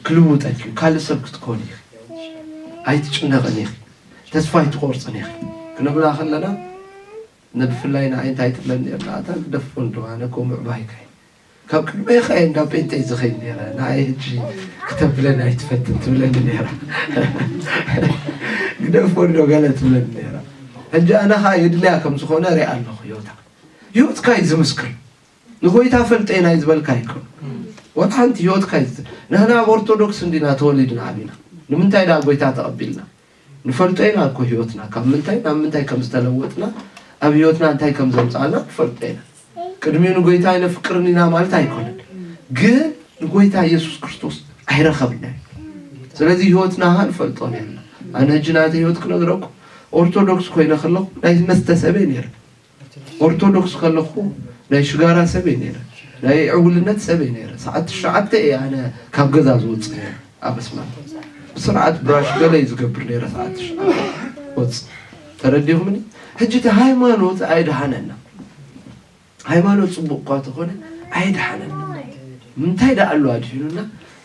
ክልውጠኪ እዩ። ካልእ ሰብ ክትኮኒ ኢኺ። ኣይትጭነቕን ኢኺ። ተስፋ ኣይትቆርፅን ኢኺ ክንብላ ከለና ንብፍላይ ንዓይ እንታይ ትብለኒ ነርና ኣታ ግደፎ እንዶ ኣነ እኮ ምዕባይካ እዩ። ካብ ቅድሜ ከ እንዳ ጴንጤ ዝኸይድ ነይረ። ንዓይ ሕጂ ክተብለኒ ኣይትፈትን ትብለኒ ነይራ። ግደፎ እንዶ ገለ ትብለኒ ነይራ። ሕጂ ኣነ ኸዓ የድልያ ከም ዝኾነ ሪኣ ኣለኹ። ህይወታ ህይወትካ እዩ ዝምስክር። ንጎይታ ፈልጠ ኢና እዩ ዝበልካ ኣይኮን። ወላ ሓንቲ ህይወትካ እዩ ዝ- ንሕና ኣብ ኦርቶዶክስ እንዲና ተወሊድና ዓቢና። ንምንታይ ደኣ ጎይታ ተቐቢልና? ንፈልጦ ኢና እኮ ህይወትና ካብ ምንታይ ናብ ምንታይ ከም ዝተለወጥና፣ ኣብ ህይወትና እንታይ ከም ዘምጻልና ንፈልጦ ኢና። ቅድሚኡ ንጎይታ ኣይነፍቅርን ኢና ማለት ኣይኮነን፣ ግን ንጎይታ ኢየሱስ ክርስቶስ ኣይረኸብናዮ። ስለዚ ህይወትና ኸኣ ንፈልጦ ነርና። ኣነ ሕጂ ናተይ ህይወት ክነግረኩም፣ ኦርቶዶክስ ኮይነ ከለኹ ናይ መስተ ሰበይ ነይረ። ኦርቶዶክስ ከለኹ ናይ ሽጋራ ሰበይ ነይረ። ናይ ዕውልነት ሰበይ ነይረ። ሰዓት ትሽዓተ እየ ኣነ ካብ ገዛ ዝወፅእ ነይረ። ኣብ ኣስመራ ብስርዓት ብራሽ ገለ እዩ ዝገብር ነይረ። ሰዓት ትሽዓተ ወፅእ። ተረዲኹምኒ? ሕጂ እቲ ሃይማኖት ኣይድሃነና። ሃይማኖት ፅቡቅ እኳ ተኾነ ኣይድሓነን። እንታይ ደኣ ኣሎ ኣድሒኑና?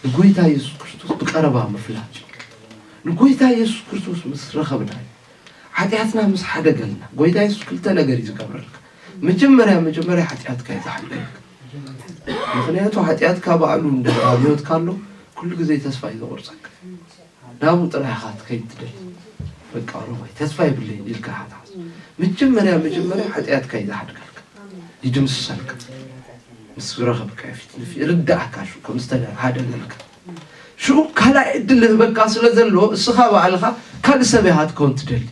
ንጎይታ የሱስ ክርስቶስ ብቀረባ ምፍላጥ እዩ። ንጎይታ የሱስ ክርስቶስ ምስ ረኸብና እዩ። ሓጢኣትና ምስ ሓደገልና። ጎይታ የሱስ ክልተ ነገር እዩ ዝገብረልካ። መጀመርያ መጀመርያ ሓጢኣትካ እዩ ዝሓድገልካ። ምኽንያቱ ሓጢኣትካ ባዕሉ እንድሕር ኣብ ህይወትካ ኣሎ ኩሉ ግዜ ተስፋ እዩ ዘቑርፀካ። ናብኡ ጥራይ ኢኻ ትከይድ ትደሊ። በቃ ኦሮማይ ተስፋ የብለይን ኢልካ ኢኻ ትሓስብ። መጀመርያ መጀመርያ ሓጢኣትካ እዩ ዝሓድገልካ፣ ይድምስሰልካ። ምስ ረኸብካ ፊት ንፊት ርዳእካ ሽኡ ከም ዝተደሃደገልካ። ሽኡ ካልኣይ ዕድል ልህበካ ስለ ዘሎ እስኻ ባዕልኻ ካልእ ሰብ ኢኻ ትከውን ትደሊ።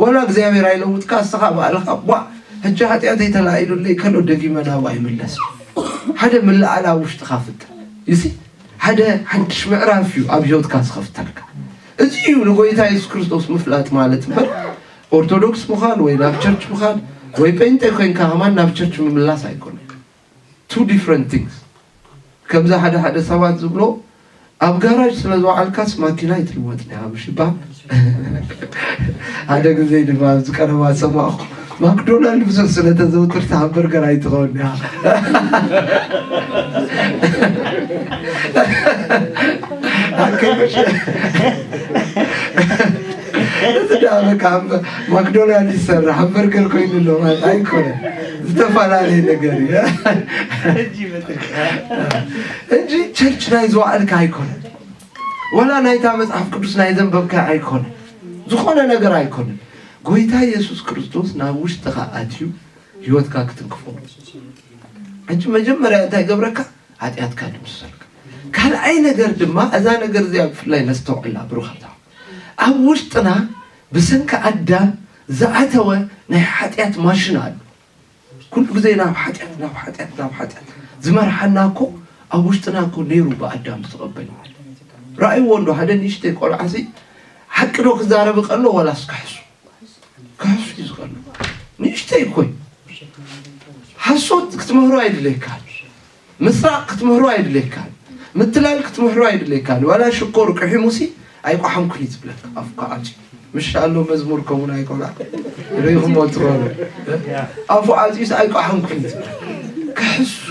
ዋላ እግዚኣብሔር ኣይለውጥካ፣ እስኻ ባዕልኻ ቧ ሕጂ ሓጢኣተይ ተላዒሉለይ ከሎ ደጊመ ናብኡ ኣይምለስን። ሓደ ምልዓል ኣብ ውሽጥኻ ፍጠር። ይሲ ሓደ ሓድሽ ምዕራፍ እዩ ኣብ ህይወትካ ዝኸፍተልካ። እዚ እዩ ንጎይታ የሱስ ክርስቶስ ምፍላጥ ማለት እምበር ኦርቶዶክስ ምዃን ወይ ናብ ቸርች ምዃን ወይ ጴንጤ ኮይንካ ከማን ናብ ቸርች ምምላስ ኣይኮነን። Two different things። ከምዚ ሓደ ሓደ ሰባት ዝብሎ ኣብ ጋራጅ ስለ ዝወዓልካስ ማኪና ኣይትልወጥን ኢኻ ምሽ ይበሃል። ሓደ ግዜ ድማ ኣብዚ ቀረባ ዝሰማዕኹ ማክዶናልድ ብዙሕ ስለ ተዘውትርቲ ሃምበርገር ኣይትኸውን ኢኻ። ኣከምሽ እዚ ደኣ በቃ ኣብ ማክዶናልድ ዝሰርሕ ሃምበርገር ኮይኑ ኣሎ ማለት ኣይኮነን። ዝተፈላለየ ነገር እዩ። እንጂ ቸርች ናይ ዝወዓልካ ኣይኮነን። ወላ ናይታ መጽሓፍ ቅዱስ ናይ ዘንበብካ ኣይኮነን። ዝኾነ ነገር ኣይኮነን። ጎይታ የሱስ ክርስቶስ ናብ ውሽጥኻ ኣትዩ ህይወትካ ክትንክፎ። ሕጂ መጀመርያ እንታይ ገብረካ? ሓጢኣትካ ድምስሰልካ። ካልኣይ ነገር ድማ እዛ ነገር እዚኣ ብፍላይ ነስተውዕላ ብሩኻት ኣሕዋት። ኣብ ውሽጥና ብሰንኪ ኣዳም ዝኣተወ ናይ ሓጢኣት ማሽን ኣሎ። ኩሉ ግዜ ናብ ሓጢኣት ናብ ሓጢኣት ናብ ሓጢኣት ዝመርሓና እኮ ኣብ ውሽጥና እኮ ነይሩ ብኣዳም ዝተቐበል። ራእይዎ እንዶ ሓደ ንእሽተይ ቆልዓሲ ሓቂ ዶ ክዛረብ ቀሎ ዋላስ ክሕሱ? ክሕሱ እዩ ዝቐሎ። ንእሽተይ እኮ እዩ። ሓሶት ክትምህሮ ኣይድለየካን። ምስራቕ ክትምህሮ ኣይድለየካን። ምትላል ክትምህሮ ኣይድለየካን። ዋላ ሽኮር ቅሒሙሲ ኣይቋሓምኩን እዩ ዝብለካ። ኣፉ ከዓ ዓፅዩ ምሽ ኣሎ መዝሙር ከምኡ ናይ ቆልዓ ርኢኹሞ ትኾኑ። ኣፉ ዓፅዩስ ኣይቋሓምኩን እዩ ዝብለካ። ክሕሱ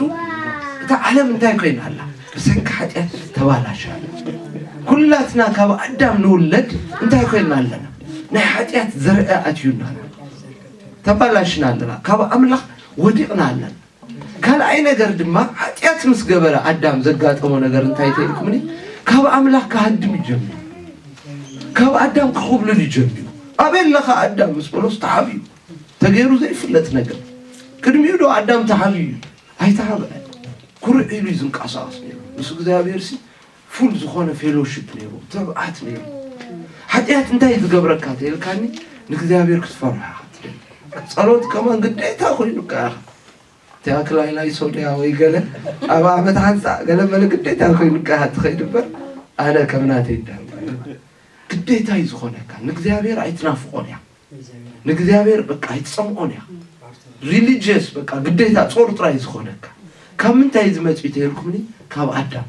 እታ ዓለም እንታይ ኮይና ኣላ? ብሰንኪ ሓጢኣት ተባላሻ። ኩላትና ካብ ኣዳም ንውለድ እንታይ ኮይና ኣለና? ናይ ሓጢኣት ዘርአ ኣትዩና ተባላሽና ኣለና። ካብ ኣምላኽ ወዲቕና ኣለና። ካልኣይ ነገር ድማ ሓጢኣት ምስ ገበረ ኣዳም ዘጋጠሞ ነገር እንታይ ተይልኩምኒ? ካብ ኣምላኽ ክሃድም ይጀምር። ካብ ኣዳም ክኹብልል ይጀምር። ኣበይ ኣለኻ ኣዳም ምስ በሎስ ተሓብዩ ተገይሩ ዘይፍለጥ ነገር። ቅድሚኡ ዶ ኣዳም ተሓብዩ? ኣይተሓብአን። ኩርዕ ኢሉ እዩ ዝንቀሳቐስ ነይሩ። ምስ እግዚኣብሔር ሲ ፉል ዝኾነ ፌሎሺፕ ነይሩ፣ ትብዓት ነይሩ። ሓጢኣት እንታይ ዝገብረካ ተይልካኒ ንእግዚኣብሔር ክትፈርሖ ኢኻ ትደሊ። ጸሎት ከማን ግዴታ ኮይኑካ ኢኻ። እቲኣ ክላይላይ ሶድያ ወይ ገለ ኣብ ዓመት ሓንሳ ገለ መለ ግዴታ ኮይኑካ ኢኻ ትኸይድ እምበር ኣነ ከም ናተይ እንዳልኩ ግዴታ እዩ ዝኾነካ። ንእግዚኣብሔር ኣይትናፍቆን እያ። ንእግዚኣብሔር በቃ ኣይትጸምኦን እያ። ሪሊጅየስ በቃ ግዴታ ጾር ጥራይ እዩ ዝኾነካ። ካብ ምንታይ እዩ ዝመጽእ ተይልኩምኒ? ካብ ኣዳም።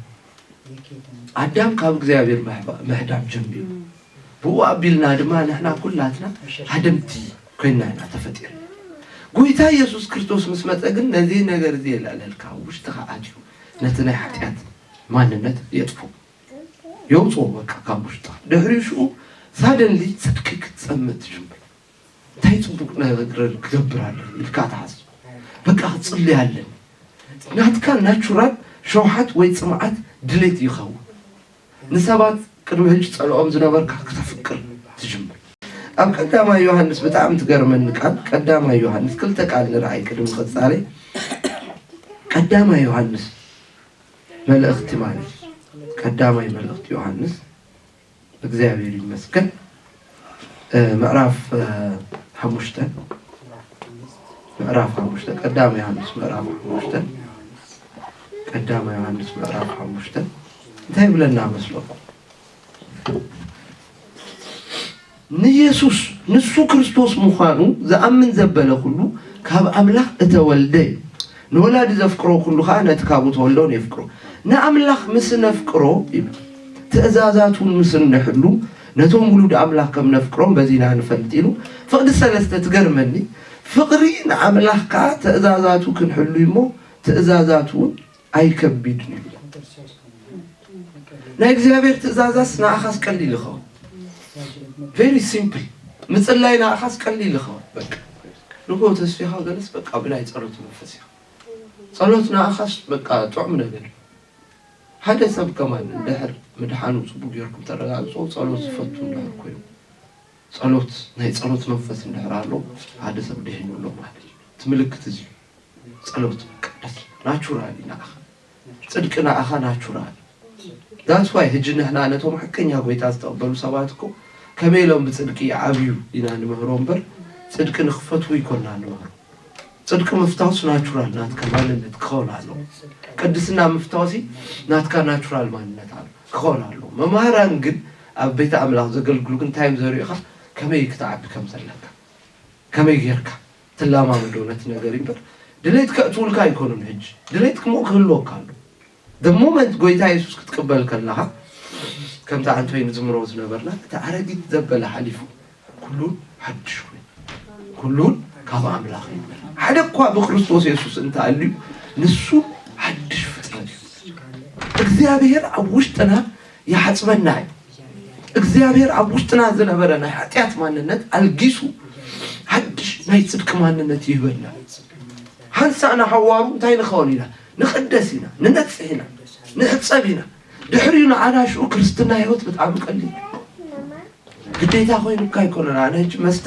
ኣዳም ካብ እግዚኣብሔር ምሕባ- ምሕዳም ጀሚሩ። ብኡ ኣቢልና ድማ ንሕና ኩላትና ሃደምቲ ኮይና ኢና ተፈጢርና። ጎይታ ኢየሱስ ክርስቶስ ምስ መጸ ግን ነዚ ነገር እዚ የልዕለልካ፣ ውሽጥኻ ኣትዩ ነቲ ናይ ሓጢኣት ማንነት የጥፍኡ፣ የውፅኦ በቃ ካብ ውሽጥኻ። ድሕሪኡ ሽኡ ሳደንሊ ጽድቂ ክትጸምእ ትጅምር። እንታይ ጽቡቅ ነገር ክገብር ኣለኒ ኢልካ ትሓስብ። በቃ ክጽልይ ኣለኒ። ናትካ ናቹራል ሸውሓት ወይ ጽምዓት ድሌት ይኸውን። ንሰባት ቅድሚ ሕጂ ጸልኦም ዝነበርካ ክተፍቅር ትጅምር። ኣብ ቀዳማይ ዮሃንስ ብጣዕሚ ትገርመኒ ቃል፣ ቀዳማይ ዮሃንስ ክልተ ቃል ንርኣይ ቅድሚ ምቕጻለይ። ቀዳማይ ዮሃንስ መልእኽቲ ማለት እዩ። ቀዳማይ መልእኽቲ ዮሃንስ እግዚኣብሔር ይመስገን። እ፣ ምዕራፍ፣ እ፣ ሓሙሽተ፣ ምዕራፍ ሓሙሽተ፣ ቀዳማይ ዮሃንስ ምዕራፍ ሓሙሽተ፣ ቀዳማይ ዮሃንስ ምዕራፍ ሓሙሽተ እንታይ ይብለና መስለኩም? ንየሱስ ንሱ ክርስቶስ ምዃኑ ዝኣምን ዘበለ ኩሉ ካብ ኣምላኽ እተወልደ እዩ። ንወላዲ ዘፍቅሮ ኩሉ ኸኣ ነቲ ካብኡ ተወልዶ የፍቅሮ። ንኣምላኽ ምስ ነፍቅሮ ይብል፣ ትእዛዛት እውን ምስ እንሕሉ ነቶም ውሉድ ኣምላኽ ከም ነፍቅሮም በዚና ንፈልጥ ኢሉ። ፍቕዲ ሰለስተ ትገርመኒ። ፍቕሪ ንኣምላኽ ከኣ ትእዛዛቱ ክንሕሉ እሞ ትእዛዛቱ እውን ኣይከቢድን እዩ። ናይ እግዚኣብሔር ትእዛዛስ ንኣኻስ ቀሊል ይኸውን። ቬሪ ሲምፕል። ምጽላይ ንኣኻስ ቀሊል ይኸውን። በቃ ንጎ ተስፊኻ ገለስ በቃ ብናይ ጸሎት መንፈስ ኢኻ። ጸሎት ንኣኻስ በቃ ጥዑም ነገር እዩ። ሓደ ሰብ ከማን እንድሕር ምድሓኑ ጽቡቅ ጌርኩም ተረጋግጾ ጸሎት ዝፈቱ እንድሕር ኮይኑ፣ ጸሎት፣ ናይ ጸሎት መንፈስ እንድሕር ኣሎ፣ ሓደ ሰብ ድሒኑ ኣሎ ማለት እዩ። እቲ ምልክት እዚ እዩ። ጸሎት በቃ ደስ ናቹራል እዩ ንኣኻ። ጽድቂ ንኣኻ ናቹራል። That's why ሕጂ ንሕና ነቶም ሓቀኛ ጎይታ ዝተቐበሉ ሰባት እኮ ከመይ ኢሎም ብጽድቂ ይዓብዩ ኢና ንምህሮ እምበር፣ ጽድቂ ንኽፈትዉ ይኮና ንምህሮ። ጽድቂ ምፍታውስ ናቹራል ናትካ ማንነት ክኸውን ኣለዎ። ቅድስና ምፍታውሲ ናትካ ናቹራል ማንነት ኣሎ፣ ክኸውን ኣለዎ። መማህራን ግን ኣብ ቤተ ኣምላኽ ዘገልግሉ ግን እንታይ እዮም ዘርእዩኻ? ከመይ ክትዓቢ ከም ዘለካ፣ ከመይ ጌርካ ትላማመዶ ነቲ ነገር እምበር፣ ድሌት ከእትውልካ ኣይኮኑን። ሕጂ ድሌት ክሞ ክህልወካ ኣሎ። The moment ጎይታ የሱስ ክትቅበል ከለኻ፣ ከምቲ ኣንቶይ ንዝምሮ ዝነበርና፣ እቲ ኣረጊት ዘበለ ሓሊፉ፣ ኩሉ ሓድሽ ኮይኑ፣ ኩሉ ካብ ኣምላኽ እዩ። ሓደ እኳ ብክርስቶስ የሱስ እንተኣልዩ፣ ንሱ ሓድሽ ፍጥረት እዩ። እግዚኣብሔር ኣብ ውሽጥና ይሓጽበና እዩ። እግዚኣብሔር ኣብ ውሽጥና ዝነበረ ናይ ሓጢኣት ማንነት ኣልጊሱ፣ ሓድሽ ናይ ጽድቂ ማንነት ይህበና። ሓንሳእ ንሓዋሩ እንታይ ንኸውን ኢና? ንቕደስ ኢና፣ ንነጽህ ኢና፣ ንሕጸብ ኢና። ድሕሪኡ ንኣናሽኡ ክርስትና ህይወት ብጣዕሚ ቀሊል እዩ። ግዴታ ኮይኑካ ኣይኮነን። ኣነ ሕጂ መስተ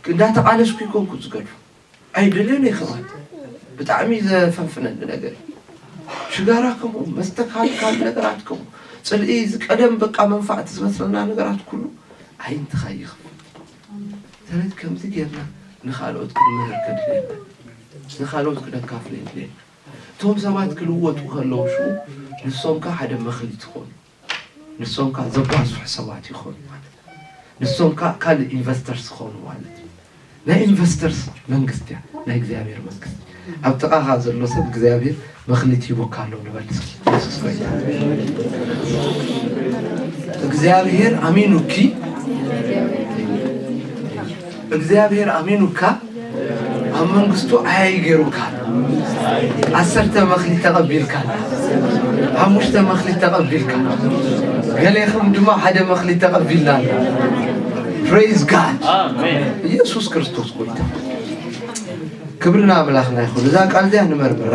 እንዳተቓለስኩ ይኮንኩ ዝገድፎ። ኣይደልዮን እየ ከማን። ብጣዕሚ ዘፈንፍነኒ ነገር እዩ። ሽጋራ ከምኡ፣ መስተ ካልእ ካልእ ነገራት ከምኡ። ጽልኢ፣ እዚ ቀደም በቃ መንፋዕቲ ዝመስለና ነገራት ኩሉ ኣይንትኻ ይኽፈል። ስለዚ ከምዚ ጌርና ንኻልኦት ክንምህር ከድልየና፣ ንኻልኦት ክነካፍል የድልየና። እቶም ሰባት ክልወጡ ከለዉ ሽኡ ንሶም ከ ሓደ መኽሊት ይኾኑ። ንሶም ከ ዘባዝሑ ሰባት ይኾኑ ማለት እዩ። ንሶም ከ ካልእ ኢንቨስተርስ ይኾኑ ማለት እዩ። ናይ ኢንቨስተርስ መንግስቲ እያ ናይ እግዚኣብሔር መንግስቲ። ኣብ ጥቓኻ ዘሎ ሰብ እግዚኣብሔር መኽሊት ሂቡካ ኣሎ ንበል እስኪ። የሱስ ጎይታ። እግዚኣብሔር ኣሚኑኪ፣ እግዚኣብሔር ኣሚኑካ ኣብ መንግስቱ ዓያዪ ገይሩካ ኣሎ። ዓሰርተ መኽሊት ተቐቢልካ ኣሎ። ሓሙሽተ መኽሊት ተቐቢልካ ኣሎ። ገሌኹም ድማ ሓደ መኽሊት ተቐቢልና ኣሎ። Praise God። ኢየሱስ ክርስቶስ ጎይታ። ክብሪ ንኣምላኽና ይኹን። እዛ ቃል እዚኣ ንመርምራ።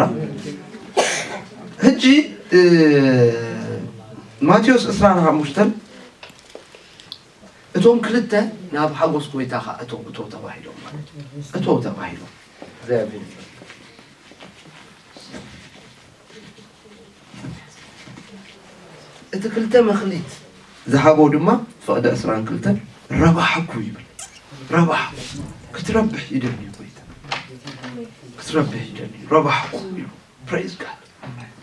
ሕጂ፣ እ፣ ማቴዎስ ዕስራን ሓሙሽተን እቶም ክልተ ናብ ሓጎስ ጎይታኻ እቶ፣ እቶ ተባሂሎም ማለት እዩ። እቶ ተባሂሎም። እግዚኣብሔር ይመስገን። እቲ ክልተ መኽሊት ዝሃቦ ድማ ፍቕዲ ዕስራን ክልተን ረባሕኩ ይብል። ረባሕኩ። ክትረብሕ ይደሊ ጎይታ። ክትረብሕ ይደሊ። ረባሕኩ ይብል። Praise God።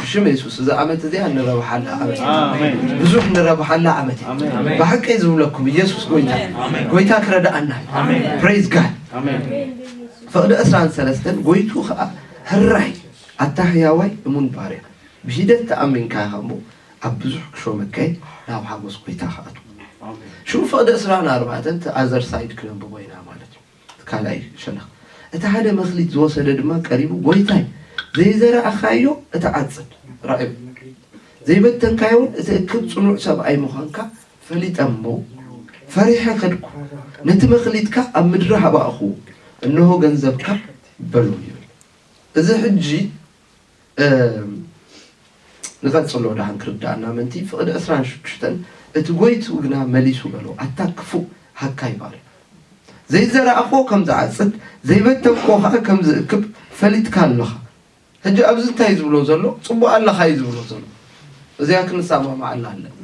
ብሽም የሱስ፣ እዛ ዓመት እዚኣ ንረብሓላ ዓመት። ኣሜን። ብዙሕ ንረብሓላ ዓመት። ኣሜን። ብሓቂ ዝብለኩም፣ ኢየሱስ ጎይታ። ኣሜን። ጎይታ ክረድኣና። ኣሜን። Praise God። ኣሜን። ፍቕዲ ዕስራን ሰለስተን፣ ጎይቱ ኸኣ፣ ህራይ፣ ኣታ ህያዋይ እሙን ባርያ፣ ብሂደት ተኣሚንካ ኢኻ እሞ፣ ኣብ ብዙሕ ክሾመካ እየ፣ ናብ ሓጎስ ጎይታ ኸኣቱ። ኣሜን። ሽዑ ፍቕዲ ዕስራን ኣርባዕተን፣ እቲ ኣዘር ሳይድ ክነንብቦ ኢና ማለት እዩ። ካልኣይ ሸነኽ። እቲ ሓደ መኽሊት ዝወሰደ ድማ ቀሪቡ፣ "ጐይታይ፣ ዘይዘራእኻዮ እትዓጽድ፣ ራእዩ፣ ዘይበተንካዮን እትእክብ ጽኑዕ ሰብኣይ ምዃንካ ፈሊጠ እሞ፣ ፈሪሐ ከድኩ፣ ነቲ መኽሊትካ ኣብ ምድሪ ሃባእኹ፣ እንሆ ገንዘብካ" በሎ ይብል። እዚ ሕጂ እም፣ ንቐጽሎ ደሓን ክርዳእና ምእንቲ ፍቕዲ ዕስራን ሽዱሽተን እቲ ጎይትኡ ግና መሊሱ በሎ፣ ኣታ ክፉእ ሃካይ ባርያ፣ ዘይዘራእኽዎ ከም ዝዓጽድ ዘይበተንክዎ ኸኣ ከም ዝእክብ ፈሊጥካ ኣለኻ። ሕጂ ኣብዚ እንታይ እዩ ዝብሎ ዘሎ? ጽቡቕ ኣለኻ እዩ ዝብሎ ዘሎ። እዚኣ ክንሰማማዓላ ኣለና።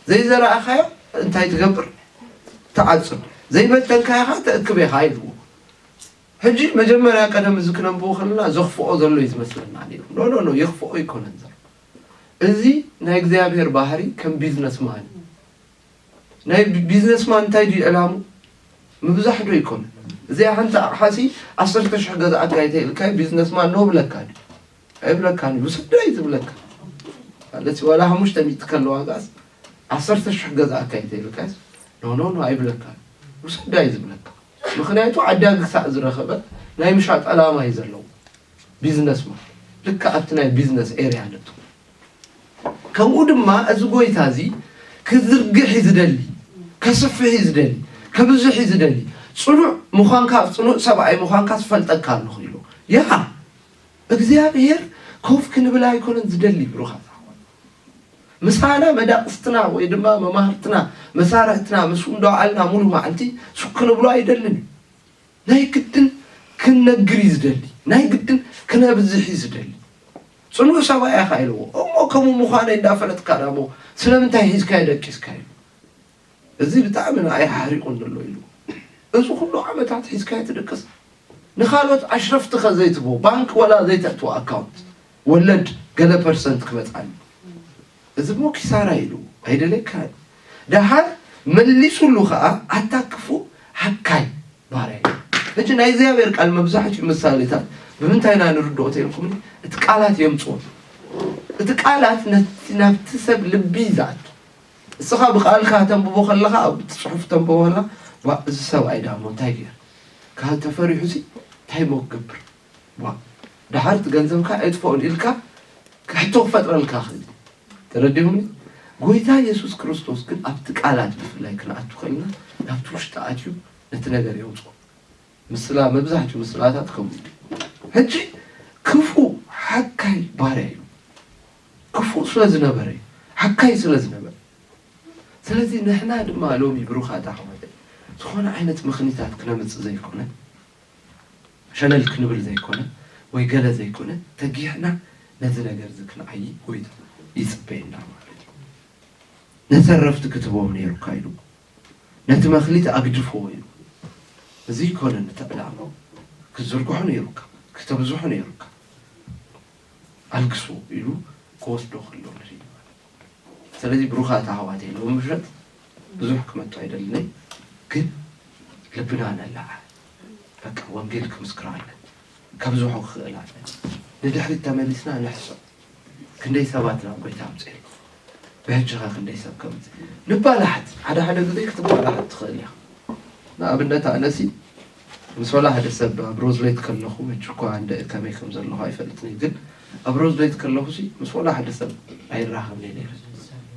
ዘይዘራእኻዮ እንታይ ትገብር? ትዓጽድ። ዘይበተንካዮ ኸኣ ትእክብ ኢኻ ኢልዎ። ሕጂ መጀመርያ ቀደም እዚ ክነንብቦ ከለና ዘኽፍኦ ዘሎ እዩ ዝመስለና ነይሩ። ኖ ኖ ኖ፣ የኽፍኦ ኣይኮነን ዘሎ። እዚ ናይ እግዚኣብሔር ባህሪ ከም ቢዝነስማን እዩ። ናይ ቢ- ቢዝነስማን እንታይ ድዩ ዕላሙ? ምብዛሕ ዶ ኣይኮነን? እዚኣ ሓንቲ ኣቕሓሲ ዓሰርተ ሽሕ ገዛእካ ኣይተኢልካ ቢዝነስማን ኖ ብለካ ድዩ? ኣይብለካን እዩ። ውሰዳ እዩ ዝብለካ። ማለት ዋላ ሓሙሽተ ሚእቲ ከለዋ ጋስ ዓሰርተ ሽሕ ገዛእካ ኣይተኢልካስ ኖ ኖ ኖ ኣይብለካን። ውሰዳ እዩ ዝብለካ። ምኽንያቱ ዓዳጊ ክሳዕ ዝረኸበ ናይ ምሻጥ ዕላማ እዩ ዘለዎ። ቢዝነስማን ልክዕ ኣብቲ ናይ ቢዝነስ ኤርያ ነቱ። ከምኡ ድማ እዚ ጎይታ እዚ ክዝርግሕ እዩ ዝደሊ፣ ከስፍሕ እዩ ዝደሊ፣ ከብዝሕ እዩ ዝደሊ። ጽኑዕ ምዃንካ፣ ጽኑዕ ሰብኣይ ምዃንካ ዝፈልጠካ ኣለኹ ኢሉ። ያ እግዚኣብሔር ኮፍ ክንብል ኣይኮነን ዝደሊ ብሩኻት ኣሕዋት። ምሳና መዳቕስትና ወይ ድማ መማህርትና መሳርሕትና ምስ እንዳዓልና ሙሉ መዓልቲ ሱክ ክንብሎ ኣይደልን እዩ። ናይ ግድን ክንነግር እዩ ዝደሊ፣ ናይ ግድን ክነብዝሕ እዩ ዝደሊ። ጽኑዕ ሰብኣይ ኢኻ ኢልዎ እሞ ከምኡ ምዃነይ እንዳፈለጥካ ዳሞ ስለምንታይ ሒዝካዮ ደቂስካዮ? እዚ ብጣዕሚ ንዓይ ሓሪቑኒ ኣሎ ኢሉ። እዚ ኩሉ ዓመታት ሒዝካዮ ትድቅስ? ንኻልኦት ኣሽረፍቲ ከ ዘይትቦ ባንክ ወላ ዘይተእትዎ ኣካውንት ወለድ ገለ ፐርሰንት ክመጻኒ? እዚ እሞ ኪሳራ ኢሉ ኣይደለካን። ደሓር መሊሱሉ ኸኣ ኣታ ክፉእ ሃካይ ባርያ እዩ። ሕጂ ናይ እግዚኣብሔር ቃል መብዛሕትኡ ምሳሌታት ብምንታይ ኢና ንርድኦ ተልኩም? እቲ ቃላት የምጽኦ። እቲ ቃላት ነቲ ናብቲ ሰብ ልቢ ይዝኣቱ። እስኻ ብቃልካ ተንብቦ ከለኻ ኣብቲ ጽሑፍ ተንብቦ ከለኻ ዋ እዚ ሰብኣይ ዳሞ እንታይ ገይሩ ካብ ተፈሪሑ ሲ እንታይ ሞ ክገብር ዋ ደሓር እቲ ገንዘብካ ኣይጥፈኡን ኢልካ ሕቶ ክፈጥረልካ ክእል። ተረዲኹምኒ? ጎይታ የሱስ ክርስቶስ ግን ኣብቲ ቃላት ብፍላይ ክንኣቱ ከልና ናብቲ ውሽጢ ኣትዩ ነቲ ነገር የውፅኦ። ምስላ መብዛሕትኡ ምስላታት ከምኡ እዩ። ሕጂ ክፉእ ሓካይ ባርያ እዩ። ክፉእ ስለ ዝነበረ እዩ። ሓካይ ስለ ዝነበረ። ስለዚ ንሕና ድማ ሎሚ ብሩኻት ኣሕዋተይ ዝኾነ ዓይነት ምኽኒታት ክነምፅእ ዘይኮነ ሸለል ክንብል ዘይኮነ ወይ ገለ ዘይኮነ ተጊሕና ነዚ ነገር እዚ ክንዓይ ጎይታ ይፅበየና ማለት እዩ። ነተረፍቲ ክትቦም ነይሩካ ኢሉ ነቲ መኽሊት ኣግድፍዎ ኢሉ እዚ ይኮነ ንትዕላሞ ክትዝርግሖ ነይሩካ ክተብዝሖ ነይሩካ ኣልግስዎ ኢሉ ክወስዶ ከሎ ንርኢ ማለት እዩ። ስለዚ ብሩኻት ኣሕዋተይ ሎሚ ምሸት ብዙሕ ክመቱ ኣይደልነይ ግን ልብና ነላዓ በቃ ወንጌል ክምስክር ኣለ ከብዝሖ ክኽእል ኣለ ንድሕሪት ተመሊስና ንሕሰብ ክንደይ ሰባት ናብ ጎይታ ኣምፅእ ኣሎ ብሕጂ ኸ ክንደይ ሰብ ከምፅእ ንባላሓት ሓደ ሓደ ግዜ ክትባላሓት ትኽእል ኢኻ ንኣብነት ኣነሲ ምስ ወላ ሓደ ሰብ ኣብ ሮዝሌት ከለኹ ሕጂ እኳ እንደ ከመይ ከም ዘለኹ ኣይፈልጥን ግን ኣብ ሮዝሌት ከለኹ ሲ ምስ ወላ ሓደ ሰብ ኣይራኸብን ነይረ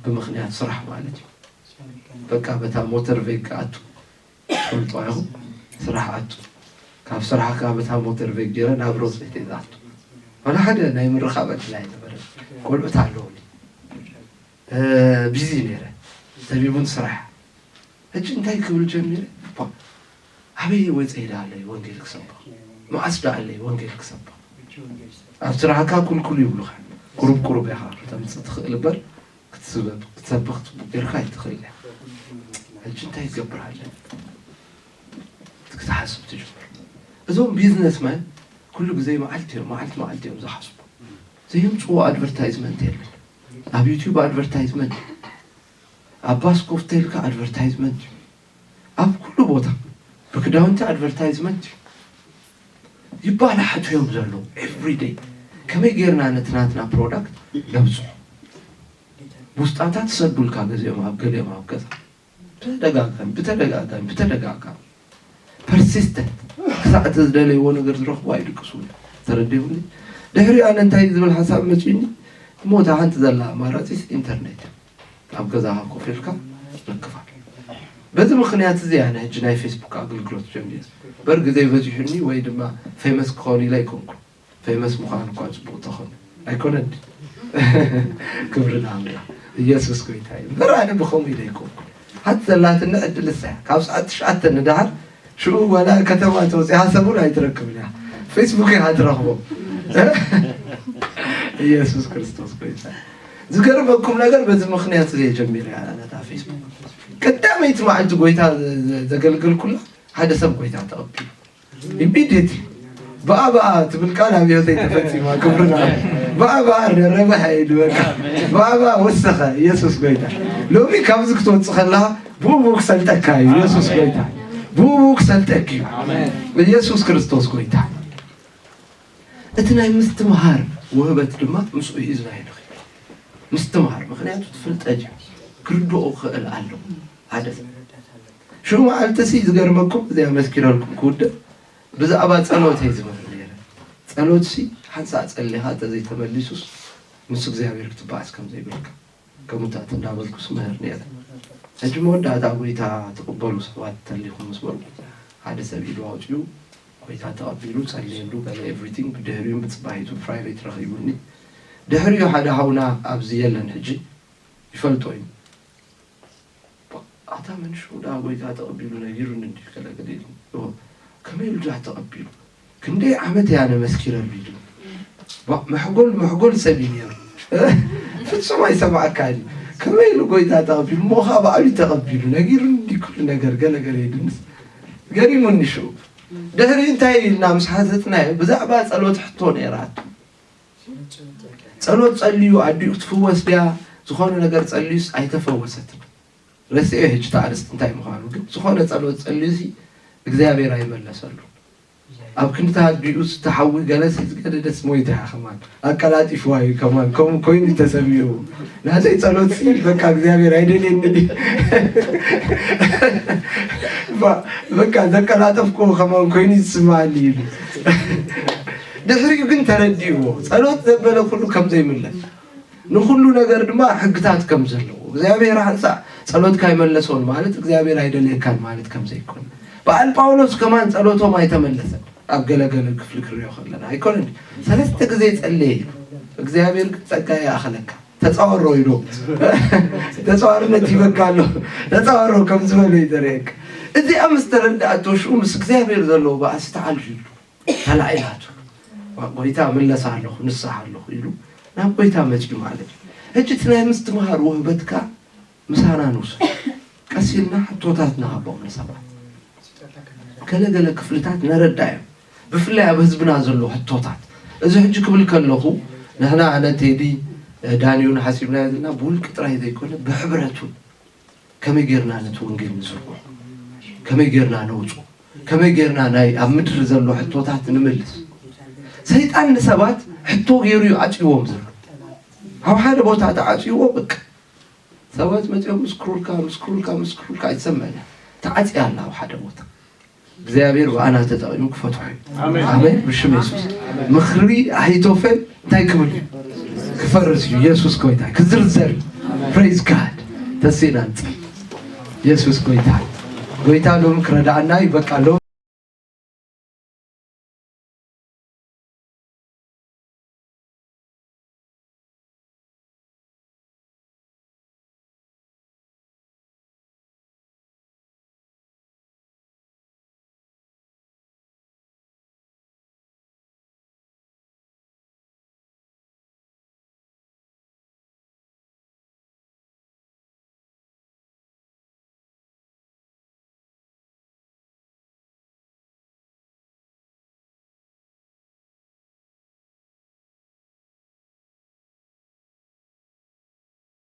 ብምኽንያት ስራሕ ማለት እዩ በቃ በታ ሞተር ቬግ ኣቱ ትፈልጦ ኢኹም ስራሕ ኣቱ ካብ ስራሕ ካብ በታ ሞተር ቬግ ገይረ ናብ ሮዝሌት እየ ዝኣቱ ዋላ ሓደ ናይ ምርኻብ ዕድል ኣይነበረ ቆልዑት ኣለውኒ ቢዚ ነይረ ሰቢቡን ስራሕ ሕጂ እንታይ ክብል ጀሚረ ኣበይ ወፀይ ዳ ኣለይ ወንጌል ክሰብኽ መዓስ ዳ ኣለይ ወንጌል ክሰብኽ ኣብ ስራሕካ ኩልኩል ይብሉኻ ቁሩብ ቁሩብ ኢኻ ክተምፅእ ትኽእል እበር ክትሰብኽ ፅቡቅ ጌርካ ኣይትኽእል እያ ሕጂ እንታይ ክገብር ኣለኒ ክትሓስብ ትጅምር እዞም ቢዝነስማን ኩሉ ግዜ መዓልቲ እዮም መዓልቲ መዓልቲ እዮም ዝሓስቡ ዘየምፅዎ ኣድቨርታይዝመንት የለን ኣብ ዩቲዩብ ኣድቨርታይዝመንት ኣብ ባስኮፍ ተልካ ኣድቨርታይዝመንት እዩ ኣብ ኩሉ ቦታ ብክዳውንቲ ኣድቨርታይዝመንት እዩ ይባላሓቱ እዮም ዘለዉ ኤቭሪደይ ከመይ ጌርና ነቲ ናትና ፕሮዳክት ነብፅሖ ውስጣታት ሰዱልካ ገዚኦም ኣብ ገሊኦም ኣብ ገዛ ብተደጋጋሚ ብተደጋጋሚ ብተደጋጋሚ ፐርሲስተንት ክሳዕ እቲ ዝደለይዎ ነገር ዝረኽቡ ኣይድቅሱ ተረዲኹኒ ድሕሪ ኣነ እንታይ ዝብል ሓሳብ መፅኒ እሞ እታ ሓንቲ ዘላ ኣማራፂስ ኢንተርኔት ኣብ ገዛኻ ኮፍ ኢልካ ምክፋል በዚ ምኽንያት እዚ ኣነ ሕጂ ናይ ፌስቡክ ኣገልግሎት ጀሚረ በር ግዜ በዚሑኒ ወይ ድማ ፌመስ ክኸውን ኢለ ኣይኮንኩ ፌመስ ምዃን እኳ ፅቡቅ ተኾነ ኣይኮነን። ክብሪ ንኣምላኽ። ኢየሱስ ጎይታ እዩ። እምበር ኣነ ብኸምኡ ኢለ ኣይኮንኩ። ሓንቲ ዘላትኒ ዕድል እሳ እያ። ካብ ሰዓት ትሽዓተ ንደሓር ሽኡ ዋላ ከተማ ተወፂኣ ሰብ እውን ኣይትረክብን እያ። ፌስቡክ እያ ትረኽቦ። ኢየሱስ ክርስቶስ ጎይታ እዩ። ዝገርመኩም ነገር በዚ ምኽንያት እዚ ጀሚረ እያ ነታ ፌስቡክ። ቀዳመይቲ መዓልቲ ጎይታ ዘ-፣ ዘ-፣ ዘገልገልኩላ ሓደ ሰብ ጎይታ ተቐቢሉ። ኢሚዲየትሊ ብኣ ብኣ ትብል ቃል ኣብ ህይወተይ ተፈፂማ። ክብርና ብኣ ብኣ ረበሐ ኢሉ በቃ ብኣ ብኣ ወሰኸ። ኢየሱስ ጎይታ። ሎሚ ካብዚ ክትወፅእ ከለኻ ብኡ ብኡ ክሰልጠካ እዩ። ኢየሱስ ጎይታ። ብኡ ብኡ ክሰልጠክ እዩ። ኢየሱስ ክርስቶስ ጎይታ። እቲ ናይ ምስትምሃር ውህበት ድማ ምስኡ ሒዝና ይንኸይድ። ምስትምሃር ምኽንያቱ ትፍልጠት እዩ። ክርድኦ ክእል ኣለዎ ሓደ ሰብ። ሽዑ መዓልቲ ሲ ዝገርመኩም እዚኣ መስኪረልኩም ክውድእ ብዛዕባ ጸሎት እየ ዝምህር ነይረ። ጸሎት ሲ ሓንሳእ ጸሊኻ ተዘይተመሊሱስ ምስ እግዚኣብሔር ክትበኣስ ከም ዘይብልካ ከምኡታት እንዳበልኩ ስምህር ነይረ። ሕጂ መወዳእታ ጎይታ ትቕበሉ ሰባት ተሊኹም ምስ በልኩ ሓደ ሰብ ኢዱ ኣውፅኡ ጎይታ ተቐቢሉ ጸልየሉ በለ ኤቭሪቲንግ። ብድሕሪኡ ብፅባሒቱ ፕራይቬት ረኺቡኒ። ድሕሪኡ ሓደ ሃውና ኣብዚ የለን ሕጂ ይፈልጦ እዩ። ኣታ መንሹ ዳ ጎይታ ተቐቢሉ ነጊሩኒ እንዲ ከለገለ ኢሉ። ከመይ ኢሉ ዳ ተቐቢሉ? ክንደይ ዓመት እያ ነመስኪረሉ ኢሉ። ባ-፣ መሕጎል፣ መሕጎል ሰብ እዩ ነይሩ። ፍጹም ኣይሰማዕካን እዩ። ከመይ ኢሉ ጎይታ ተቐቢሉ? እሞ ኸዓ ባዕሉ እዩ ተቐቢሉ። ነጊሩኒ እንዲ ኩሉ ነገር ገለ ገለ ኢሉንስ ገሪሙኒ ሽዑ። ድሕሪ እንታይ ኢልና ምስ ሓተትናዮ፣ ብዛዕባ ጸሎት ሕቶ ነይራቶ። ጸሎት ጸልዩ ኣዲኡ ክትፍወስ ድያ? ዝኾነ ነገር ጸልዩስ ኣይተፈወሰትን። ረስኤ ሕጂ እቲ ኣርእስቲ እንታይ ምዃኑ፣ ግን ዝኾነ ጸሎት ጸልዩ ሲ እግዚኣብሔር ኣይመለሰሉ። ኣብ ክንዲ ኣዲኡ ዝተሓዊ ገለሲ ዝገደደስ ሞይታ እያ ከማን። ኣቀላጢፍዋ እዩ ከማን። ከምኡ ኮይኑ ተሰሚዑ። ናተይ ጸሎት ሲ በቃ እግዚኣብሔር ኣይደልየኒ ድዩ? ባ-፣ በቃ ዘቀላጠፍኩዎ ከማን ኮይኑ ይስማዓኒ ኢሉ። ድሕሪኡ ግን ተረዲእዎ። ጸሎት ዘበለ ኩሉ ከም ዘይምለስ። ንኹሉ ነገር ድማ ሕግታት ከም ዘለዎ። እግዚኣብሔር ሓንሳእ ጸሎትካ ኣይመለሶን ማለት እግዚኣብሔር ኣይደልየካን ማለት ከም ዘይኮነ። በዓል ጳውሎስ ከማን ጸሎቶም ኣይተመለሰን። ኣብ ገለገለ ክፍሊ ክሪኦ ከለና ኣይኮነን። ሰለስተ ግዜ ጸለየ ኢሉ። እግዚኣብሔር ግን ጸጋ ይኣኸለካ። ተጻወሮ ኢሉ። ተጻዋርነት ይበካ ኣሎ። ተጻወሮ ከም ዝበለ እዩ ዘርእየካ። እዚኣ ምስ ተረድኣቶ ሽኡ ምስ እግዚኣብሔር ዘለዎ ባእሲ ተዓልዩ ኢሉ። ተላዒላቱ። ጎይታ ምለስ ኣለኹ፣ ንስሓ ኣለኹ ኢሉ ናብ ጎይታ መጺኡ ማለት እዩ። ሕጂ እቲ ናይ ምስትምሃር ውህበትካ ምሳና ንውሰድ። ቀስ ኢልና ሕቶታት ንሃቦም ንሰባት። ገለ ገለ ክፍልታት ነረዳዮም። ብፍላይ ኣብ ህዝብና ዘሎ ሕቶታት። እዚ ሕጂ ክብል ከለኹ ንሕና ኣነ ቴዲ ዳንዩን ሓሲብናዮ ዘለና ብውልቂ ጥራይ ዘይኮነ ብሕብረት እውን ከመይ ጌርና ነቲ ወንጌል ንዝርግሖ? ከመይ ጌርና ነውጾ? ከመይ ጌርና ናይ ኣብ ምድሪ ዘሎ ሕቶታት ንምልስ? ሰይጣን ንሰባት ሕቶ ጌሩ እዩ ዓጽይዎም ዘሎ። ኣብ ሓደ ቦታ ተዓጽይዎ በቃ። ሰባት መጺኦም ምስክሩልካ፣ ምስክሩልካ፣ ምስክሩልካ ኣይትሰምዕን። ተዓጽያ ኣላ ኣብ ሓደ ቦታ። እግዚኣብሔር ብኣና ተጠቒሙ ክፈትሖ እዩ። ኣሜን። ኣሜን። ብሽም የሱስ። ምኽሪ ኣሂቶፌል እንታይ ክብል እዩ? ክፈርስ እዩ። የሱስ ጎይታ ክዝርዘር እዩ። ፕሬዝ ጋድ። ተሲና ንጸል። የሱስ ጎይታ። ጎይታ ሎም ክረዳኣና እዩ። በቃ ሎም